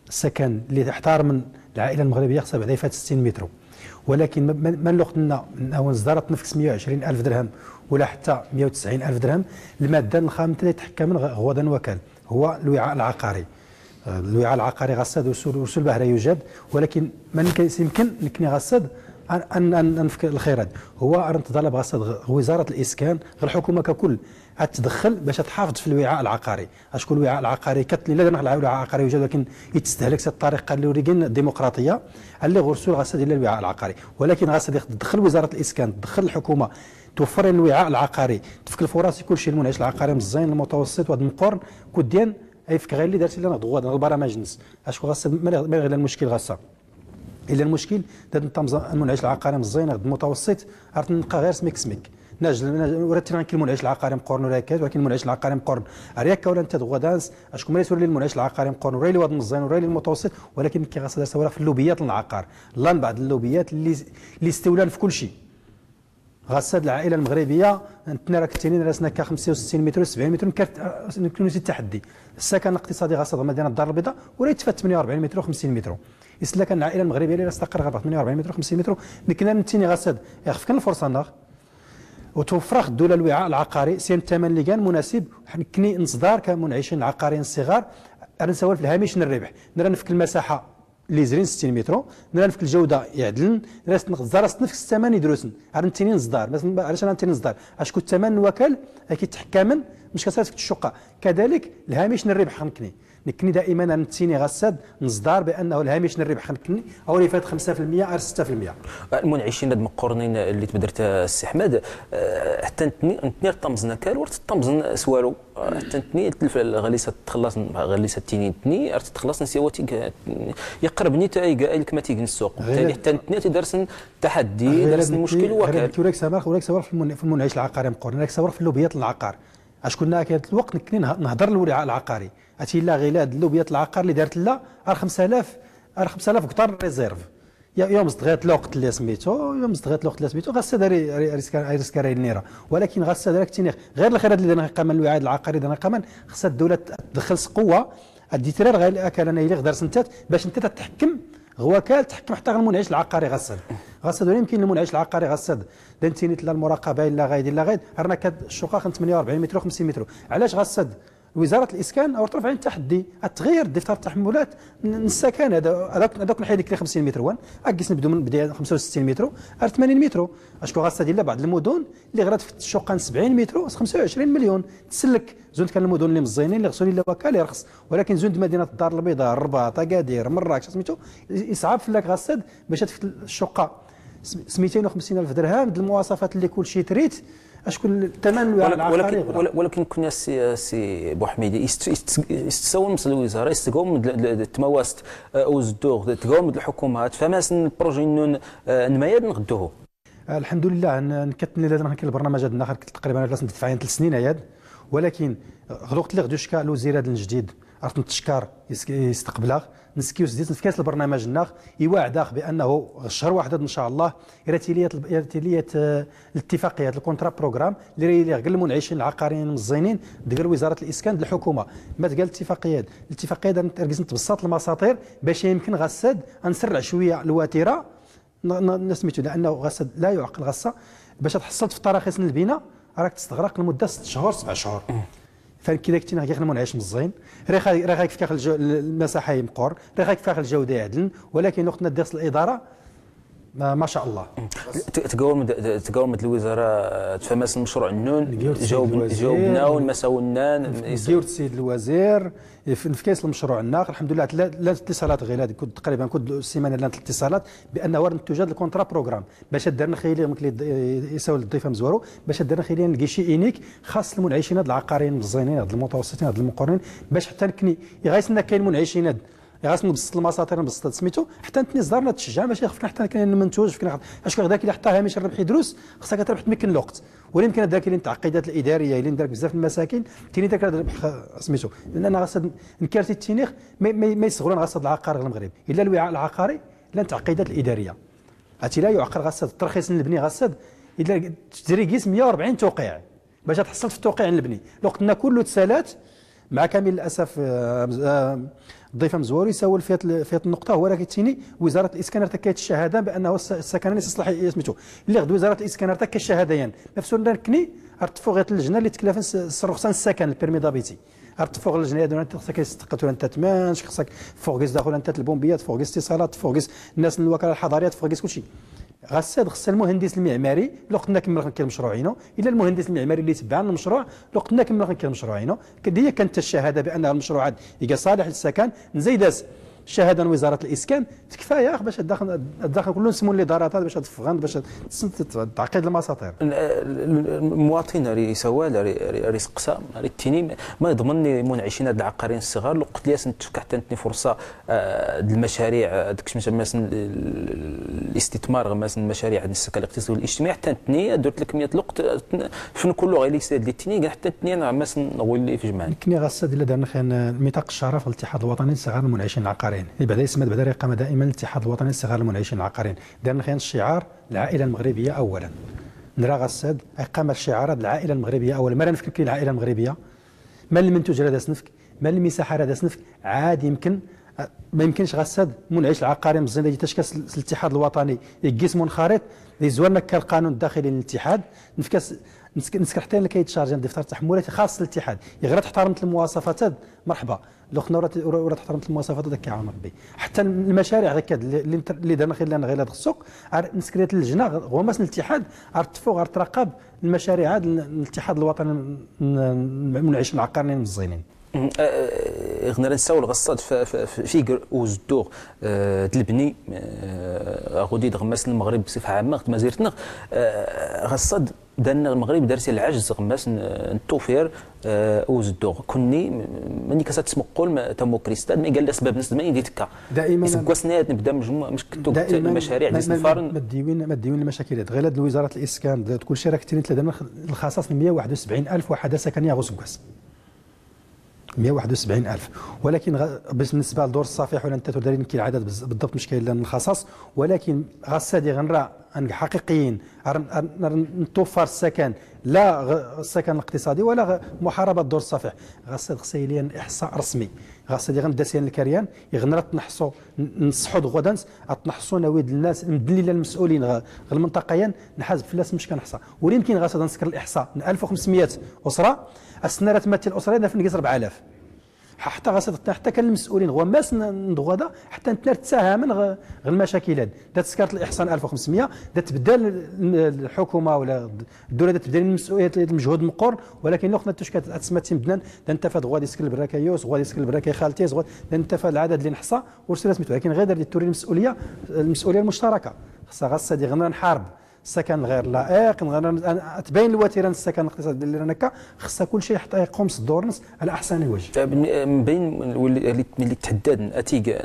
السكن اللي احتار من العائلة المغربية خصها بعدا يفات ستين متر. ولكن ما، ما، ما الوقت لنا أو نزدارت نفكس مية وعشرين ألف درهم ولا حتى مية وتسعين ألف درهم، المادة الخام تلي تحكم من غ-، غوضا وكال هو الوعاء العقاري. الوعاء العقاري غسد ورسول، ورسول بهرة يوجد، ولكن من كيس يمكن نكني غسد أن، أن، أن، أن نفك الخيرات. هو أرنت طلب غسد غ-، وزارة الإسكان، غير الحكومة ككل، أتدخل باش تحافظ في الوعاء العقاري. أشكون الوعاء العقاري؟ كتلي لا دنا الوعاء العقاري يوجد، ولكن يتستهلك ست طريق قال لي وريقين ديمقراطية. اللي غير رسول غسد إلا الوعاء العقاري، ولكن غسد يخ-، تدخل وزارة الإسكان، تدخل الحكومة، توفر لنا الوعاء العقاري، تفك الفرص كل شيء المنعش العقاري مزين المتوسط واد مقرن كديان. أي فك غير اللي درت لنا غدوة غدوة برا ما جنس. أشكون غسد ما، ما غير المشكل غسد. إلا المشكل، داد نتا مز-، المنعش العقاري مزين، غد المتوسط، عرفت نلقى غير سميك سميك. ناجل، ناجل، ورتي غنكي المنعش العقاري مقرن ولا كاز، ولكن المنعش العقاري مقرن. أريكا ولا أنت تغدانس، أشكون ما يسور لي المنعش العقاري مقرن، ولا لي واد مزين، ولا لي المتوسط، ولكن كي غاصة دار سوا في اللوبيات العقار. لان بعض اللوبيات اللي، اللي استولان في كل شيء. غاصة هاد العائلة المغربية، انت راك تيني درسنا كا خمسة وستين متر و سبعين متر، كارت، آه، نكون سي تحدي. السكن الاقتصادي غاصة مدينة الدار البيضاء، ولا يتفات ثمانية وأربعين متر و خمسين متر. إسلا كان العائلة المغربية اللي راستقر أربعة ثمانية وأربعين متر و خمسين متر، نكنا نتيني غاصة، يخفكن الفرصة ناغ. وتوفر خدو للوعاء العقاري، سين الثمن اللي كان مناسب، حنكني نصدار كمنعشين عقاريين صغار، أنا نسوي في الهامش الربح، نرى نفك المساحة اللي زرين ستين متر، نرى نفك الجودة يعدلن، راس نقدر راس نفس الثمن يدرسن، أنا نتيني نصدار، مثلا علاش أنا نتيني نصدار، أشكو الثمن الوكال، أكيد تحكمن، مش كسرت في الشقة، كذلك الهامش الربح خنكني، نكني دائما نتيني غسد نصدار بأنه الهامش الربح خنكني، أو اللي فات خمسة في المية، أو ستة في المية. المنعشين هاد مقرنين اللي تبدرت السي أحمد، آه، حتى نتني، نتني رطمزنا كالورت الطمزن سوارو. حتى نتني تلف غليسة تخلص، غليسة تيني نتني، أرت تخلص نسيواتي ق-، يقربني تا يق-، الكما تيجن السوق. غير بالتالي حتى نتني تدرسن تحدي، غير درسن نتني، المشكل غير وكال. نتني وراك سامر، وراك سامر في المن-، في المنعش العقاري مقرن، وراك سامر في اللوبيات العقار. أشكون كانت الوقت نكني نه-، نهضر الوعاء العقاري. أتي لا غير هاد اللوبيات العقار اللي دارت لا، أر خمسة آلاف، أر خمسة آلاف قطار ريزيرف. يا-، يوم زدغيت الوقت اللي سميتو، يوم زدغيت الوقت اللي سميتو، غاسا داري ري-، ريسكا-، ريسكا راي النيرة. ولكن غاسا دارك تينيخ. غير الخير هاد اللي دانا قامان الوعاء العقاري دانا قامان، خصها الدولة تدخل قوة، ادي ترار غير الأكل أنا إلي غدار سنتات، باش انت تتحكم، غواكال تحكم حتى غير المنعش العقاري غسد. غسد ولا يمكن المنعش العقاري غسد. دنتيني لا المراقبة إلا غايد، إلا غايد، رانا كاد الشقق ثمانية وأربعين متر و خمسين متر. علاش غسد؟ وزارة الإسكان أو طرف عين تحدي، التغيير دفتر التحملات، ن-، نسا كان هذا، هذاك، هذاك نحيد لك خمسين متر وان، أقيس نبدو من بداية خمسة وستين متر، أر ثمانين متر. أشكو غاسا دي لا بعض المدن اللي غرات في الشقة سبعين متر و خمسة وعشرين مليون، تسلك زوند كان المدن اللي مزينين اللي غسوني لا وكالة يرخص، ولكن زوند مدينة الدار البيضاء، الرباط، أكادير، مراكش، سميتو، يصعب في لك غاسد باش تفت الشقة. سم-، ميتين وخمسين ألف درهم، د المواصفات اللي كل شيء تريت، أشكون الثمن الوعاء ولك-، العقاري ولكن، يغرى؟ ول-، ولكن كنا سي، سي بوحميدي، يست-، يست-، يستساوم مثل الوزارة، يستقوم د-، د-، د-، تمواست، آه، أو زدوغ، تقوم د الحكومة، فما سن البروجي نون، آه، نمايد نغدوه. آه، الحمد لله، ن-، نكتني لازم نحكي البرنامج هذا ناخر تقريبًا ثلاث سنين، دفعين ثلاث سنين هياد، ولكن غلوقت اللي غدو شكا الوزير هذا الجديد، عرفت نتشكر يس-، يستقبلها، نسكيو سديت نفكاس البرنامج ناخ، يواعداخ بأنه شهر واحد إن شاء الله، يرتيلية الب-، يرتيلية، آه، الاتفاقيات، الكونترا بروغرام، اللي راه يليق كاع المنعشين العقاريين المزينين، ديال وزارة الإسكان، د الحكومة. ما تقال الاتفاقيات، الاتفاقيات أنا تركز نتبسط المساطير، باش يمكن غسد أنسرع شوية الوتيرة، ن-، ن-، سميتو، لأنه غسد لا يعقل غسا، باش تحصلت في التراخيص البناء، راك تستغرق لمدة ست شهور، سبع شهور. فكذا كنتي ناخذ المنعش مزين، راه خا-، راه خايف كاخ الجو-، المساحة يمقور، راه خايف كاخ الجودة يعدل، ولكن وقت ندير الإدارة، ما، ما شاء الله. ت-، تقاوم د-، د-، تقاوم د الوزارة، آه، تفهمس المشروع النون، نقيور السيد جاوب-، الوزير، جاوبنا والمساوي النان، نقيور السيد الوزير، في، في كاس المشروع الناخ، الحمد لله، لا، لا اتصالات غير هذه، كنت تقريبًا كنت السيمانة لا اتصالات، بأنه ورد توجد الكونترا بروغرام، باش درنا خيلي مثل يد-، يساول الضيف مزورو، باش درنا خيلي الكيشي إينيك، خاص المنعشين هاد العقاريين مزينين، هاد المتوسطين، هاد المقرنين، باش حتى نكني، يغايسنا كاين منعشين هاد، يغاس نبسط المساطير، نبسط سميتو، حتى نتني زدارنا تشجع، ماشي خفنا حتى كاين المنتوج، فينا خ-، اش كان داك اللي حتى هامش الربح يدرس، خصها كتربح تمكن الوقت. ولا يمكن داك اللي تعقيدات الإدارية، اللي ندير بزاف من المساكين، تيني داك الربح خ-، سميتو. لأن أنا غاصد نكارتي التينيخ، ما، ما، ما يسغلون غاصد العقار غير المغرب. إلا الوعاء العقاري، إلا التعقيدات الإدارية. هاتي لا يعقل غاصد، الترخيص نبني غاصد، إلا تدري قيس مية وأربعين توقيع. باش تحصلت في التوقيع البني. الوقت إن كله تسالات، مع كامل الأسف، آه، آه، الضيف مزوري يسول في هاد ال-، في هاد النقطة، هو راه كيتيني وزارة الإسكان راه تكايت الشهادة بأنه الس-، السكن اللي يصلح سميتو. اللي غد وزارة الإسكان راه تكايت الشهادة، يعني. نفس الشيء كني، ارتفعوا غير اللجنة اللي تكلفن س-، س-، الرخصة السكن، البيرمي دابيتي. ارتفوغ اللجنه يدون انت خصك يستقتل انت تمانش خصك، فوق قيس داخل انت البومبيات، فوق قيس اتصالات، فوق قيس الناس من الوكاله الحضاريه، فوق قيس كلشي. غساد خص المهندس المعماري لوقت نكمل كل مشروعينو، الا المهندس المعماري اللي تبع المشروع لوقت نكمل كل مشروعينو. كدي كانت الشهاده بان المشروع هذا يجي صالح للسكن، نزيدس الشهاده من وزاره الاسكان تكفى يا اخ باش الداخل الداخل كله نسمو الادارات هذا باش تفغن باش تعقيد المساطير. المواطن ري سوال ري ري سقسا ري تيني ما يضمني منعشين هاد العقارين الصغار لو قلت لي سنت كحتى نتني فرصه آه، د المشاريع آه، داكشي مثلا مثلا الاستثمار مثلا المشاريع هاد السكن الاقتصادي والاجتماعي حتى نتني درت لك مية الوقت آه، فن كله غير يسد لي تيني حتى نتني انا مثلا نقول لي في جمعان. كني غاسد الا درنا خير ميثاق الشرف الاتحاد الوطني للصغار المنعشين العقاريين اللي بعدا يسمى بعدا يقام دائما الاتحاد الوطني للصغار المنعشين العقاريين. درنا خير الشعار العائله المغربيه اولا. نرى غاسد اقام الشعار العائله المغربيه اولا ما نفكر كاين العائله المغربيه. ما المنتوج راه داس نفك، ما المساحه راه داس نفك. عاد يمكن ما يمكنش غساد منعش العقاري مزيان داك تشكى الاتحاد الوطني يقيس منخرط يزورنا كالقانون الداخلي للاتحاد. نفكس نسكر حتى اللي كيتشارج دفتر تحملات خاص الاتحاد يغرى تحترمت المواصفات هاد مرحبا. لو خنا ورات ورات احترمت المواصفات هذاك كيعاون ربي. حتى المشاريع هذاك اللي اللي درنا خلال غير هذا السوق، نسكريت اللجنه غوماس الاتحاد ارتفو غير ترقب المشاريع هذا الاتحاد الوطني المنعش العقاريين مزينين. غنرى نساو الغصات في فيكر وزدوغ دلبني غودي دغمس المغرب بصفه عامه غتمازيرتنا غصات دان المغرب دار سي العجز غماس نتوفير وزدوغ كني ماني كسات تسمقول تمو كريستال مي قال سبب نسد ما يدي تكا دائما سكواسنات نبدا مجموعه مش كتو دائما المشاريع ديال الفارن ما ديوين ما ديوين المشاكل غير هاد الوزارات الاسكان كل شيء راك تيني تلدنا الخصاص مية وواحد وسبعين الف واحد سكن ياغوس كواس. مية وواحد وسبعين الف. ولكن غ... بالنسبه لدور الصفيح ولا انت تدري كاين عدد بالضبط مش كاين لنا الخصاص. ولكن غسادي غنرى ان حقيقيين نتوفر السكن لا غ... السكن الاقتصادي ولا غ... محاربه دور الصفيح. غساد خصي لي احصاء رسمي. غسادي غندسين الكريان يغنرى تنحصو نصحو دغودانس اتنحصو نويد الناس مدلله المسؤولين غ... المنطقيين نحاسب فلاس مش كنحصى. ولكن غساد نسكر الاحصاء من ألف وخمسمية اسره. السنه راه تمثل الاسره هنا في نقص أربعة آلاف. حتى غاسد حتى كان المسؤولين هو ماس ندغوا هذا حتى نتنار تساهمن غ- غ المشاكل هاد. دا تسكرت الاحصان ألف وخمسمية. دا تبدا ال- الحكومه ولا الدوله دا تبدا المسؤوليه المجهود مقر. ولكن لو خنا تشكات اسمات تيمدنان دا انت فهاد غادي يسكن البراكيوس غادي يسكن البراكي خالتيس غادي دا انت فهاد العدد اللي نحصى. ورسلت متو لكن غير دي توري المسؤوليه المسؤوليه المشتركه. خصها غاسه دي غنا نحارب السكن الغير لائق، نغ-، تبين الوتيره السكن الاقتصادي اللي رانا هكا، خصها كل شيء يحط يقوم صدورنس على احسن وجه. من بين اللي اللي تحدد اتيق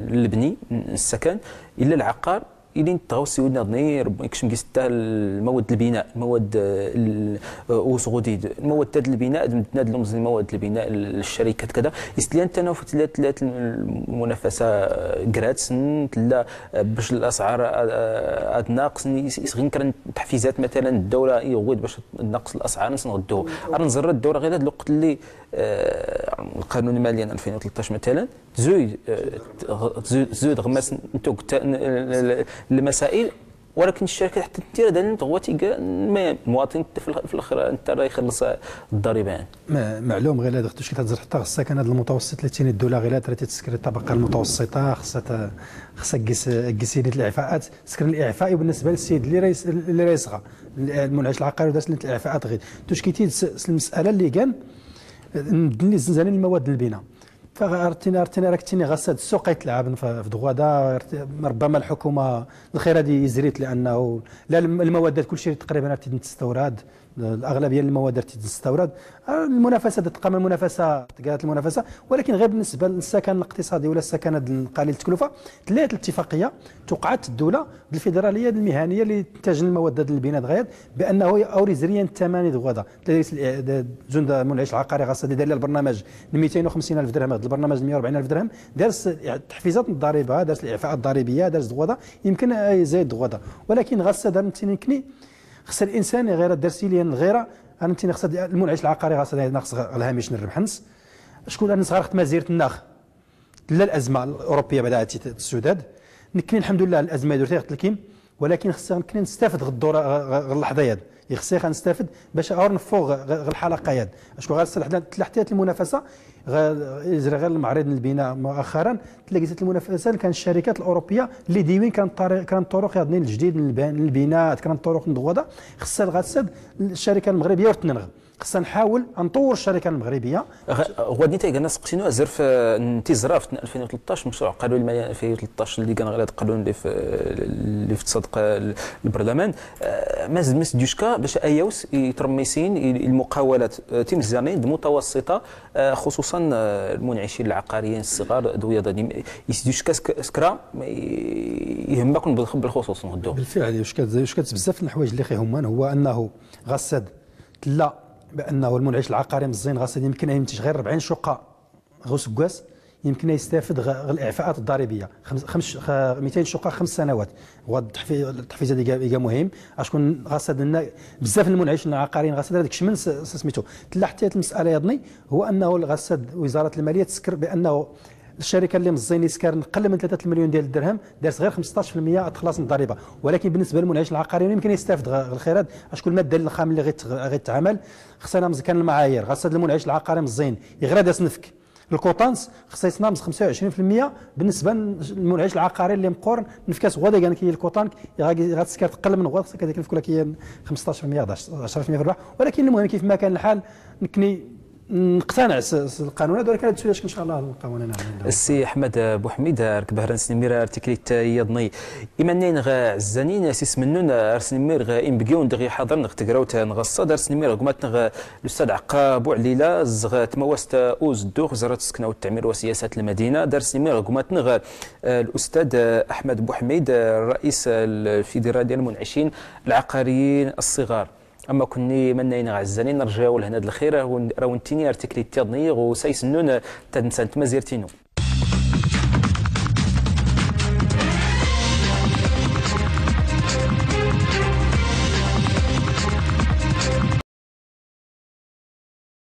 اللبني السكن الا العقار اللي نتغاو سيودنا ضنير يكشم قيس تاع المواد البناء المواد ال- وسغوديد المواد تاع البناء مدنا لهم زي مواد البناء الشركات كذا. يستلي انت نوف تلات تلات المنافسه جراتسن تلا باش الاسعار آه، آه، عاد ناقص ني- يس- يس- غير كان تحفيزات مثلا الدوله يغويد باش نقص الاسعار نس نغدو. راه نزر الدوره غير هذا الوقت اللي آه، القانون المالي ألفين وثلاثطاش مثلا تزوي آه، تزوي تزوي غمس نتوك تا- ن- ال- ال- المسائل. ولكن الشركات حتى تدير هذا النت هو تيقا المهم المواطن في الأخ- في الاخر انت راه يخلص الضريبه يعني. ما- معلوم غير هذا اختو شكيت تزرح حتى خصها كان هذا المتوسط اللي تيني الدوله غير ترى تسكري الطبقه المتوسطه خصها ت- خصها تقيس تقيس لي الاعفاءات. سكر الاعفاء بالنسبه للسيد اللي رئيس اللي رئيسها المنعش العقاري وداس لي الاعفاءات غير. توش كيتي س- المساله اللي كان ندني زنزانين المواد البناء. فغارتيني ارتيني راك تيني غساد السوق يتلعب ف- في دغوادا. ربما الحكومه الخير هذه يزريت لانه لا الم- المواد كل شيء تقريبا راه تستورد. الاغلبيه المواد راه تستورد. المنافسه تقام المنافسه قالت المنافسه. ولكن غير بالنسبه للسكن الاقتصادي ولا السكن هاد القليل التكلفه تلات الاتفاقيه توقعت الدوله الفيدراليه المهنيه اللي تنتج المواد هاد البناء دغيا بانه اوري زريان الثماني دغوادا. تدريس الإع- د- زون دا منعش العقاري غاصة دي داير لها البرنامج ل ميتين وخمسين الف درهم، هذا البرنامج ل مية وأربعين الف درهم، دارس تحفيزات الضريبه، دارس الاعفاءات الضريبيه، دارس دغوضه، يمكن يزيد دغوضه. ولكن غاصة دار تنكني خص الانسان غير دارس لي الغيره. انا تني خص المنعش العقاري غاصة ناقص الهامش نربحنس. شكون انا صغار خت مزيرت الناخ؟ لا الازمه الاوروبيه بدات تسوداد. نكني الحمد لله الازمه يدور تيغت الكيم، ولكن خصنا نكني نستافد غدوره اللحظه هذه. يخصي خنستافد باش اور نفوغ غ- غ- الحلقه ياد. اشكو غير السلح تلاحتيات المنافسه، غير المعرض البناء مؤخرا، تلاقيت المنافسه كان الشركات الاوروبيه اللي ديوين كان طريق كان طرق يا الجديد للبناء، كان طرق نغوضه. خصها الغسد الشركه المغربيه وتنغ خصنا نحاول نطور الشركه المغربيه. غوادني تايقا ناس قسينو ازرف نتي زرافت ألفين وتلتاش، مشروع قالوا لي ألفين وتلتاش اللي كان غير قالوا لي في اللي في تصدق البرلمان. آه، ما زد مس ديوشكا باش ايوس يترميسين المقاولات، آه، تيمزانين متوسطه، آه، خصوصا، آه، المنعشين العقاريين الصغار دويا دادي يسديوشكا سكرا يهمكم بالخصوص نغدو. بالفعل يوشكا يوشكا بزاف الحوايج اللي خيهمان هو انه غسد لا بانه المنعش العقاري مزين غسد يمكن ينتج غير أربعين شقه غو سكواس، يمكن يستفد غ- غ الاعفاءات الضريبيه خمس خمس خ- ميتين شقه خمس سنوات. والتحفيز التحفيز هذا مهم. اشكون غسد لنا بزاف المنعش العقاريين غسد هذاك شمن س- س- سميتو. تلا حتى المساله يظني هو انه الغسد وزاره الماليه تسكر بانه الشركه اللي مزين يسكر نقل من ثلاثة المليون ديال الدرهم دارت غير خمسطاش في المية تخلص من الضريبه. ولكن بالنسبه للمنعش العقاري يمكن يستافد غ- الخيرات. اشكون الماده اللي خام اللي غيت- غيتعمل؟ خصنا مزكان المعايير غسد المنعش العقاري مزين يغرى داس نفك الكوطانس خصها يصنع مز خمسة وعشرين في المية. بالنسبه للمنعش العقاري اللي مقور نفكاس غدا كان كي الكوطانك غتسكر تقل من غدا خصك هذيك نفك لك خمسطاش في المية عشرة في المية في الربح. ولكن المهم كيف ما كان الحال نكني نقتنع س- س- القانون هذا، ولكن هذا السؤال ان شاء الله القوانين. السي احمد بوحميد، راك بهران سنمير ارتكليت يضني ايمانين غا عزانين سيس منون ارسنمير غا امبقيون دغي حاضر نغ تقراوت نغصد ارسنمير غا قمات نغ الاستاذ عقا بوعليله زغ تموست اوز الدوخ زرت السكنه والتعمير وسياسات المدينه دارسنمير غا قمات نغ، آه، الاستاذ، آه، احمد بوحميد، آه، الرئيس الفيدرالي المنعشين العقاريين الصغار. اما كني منين غا عزانين نرجعوا لهنا الخير. راونتيني ارتكلي تيضني غو سايس نون تدنسان تمازيرتينو.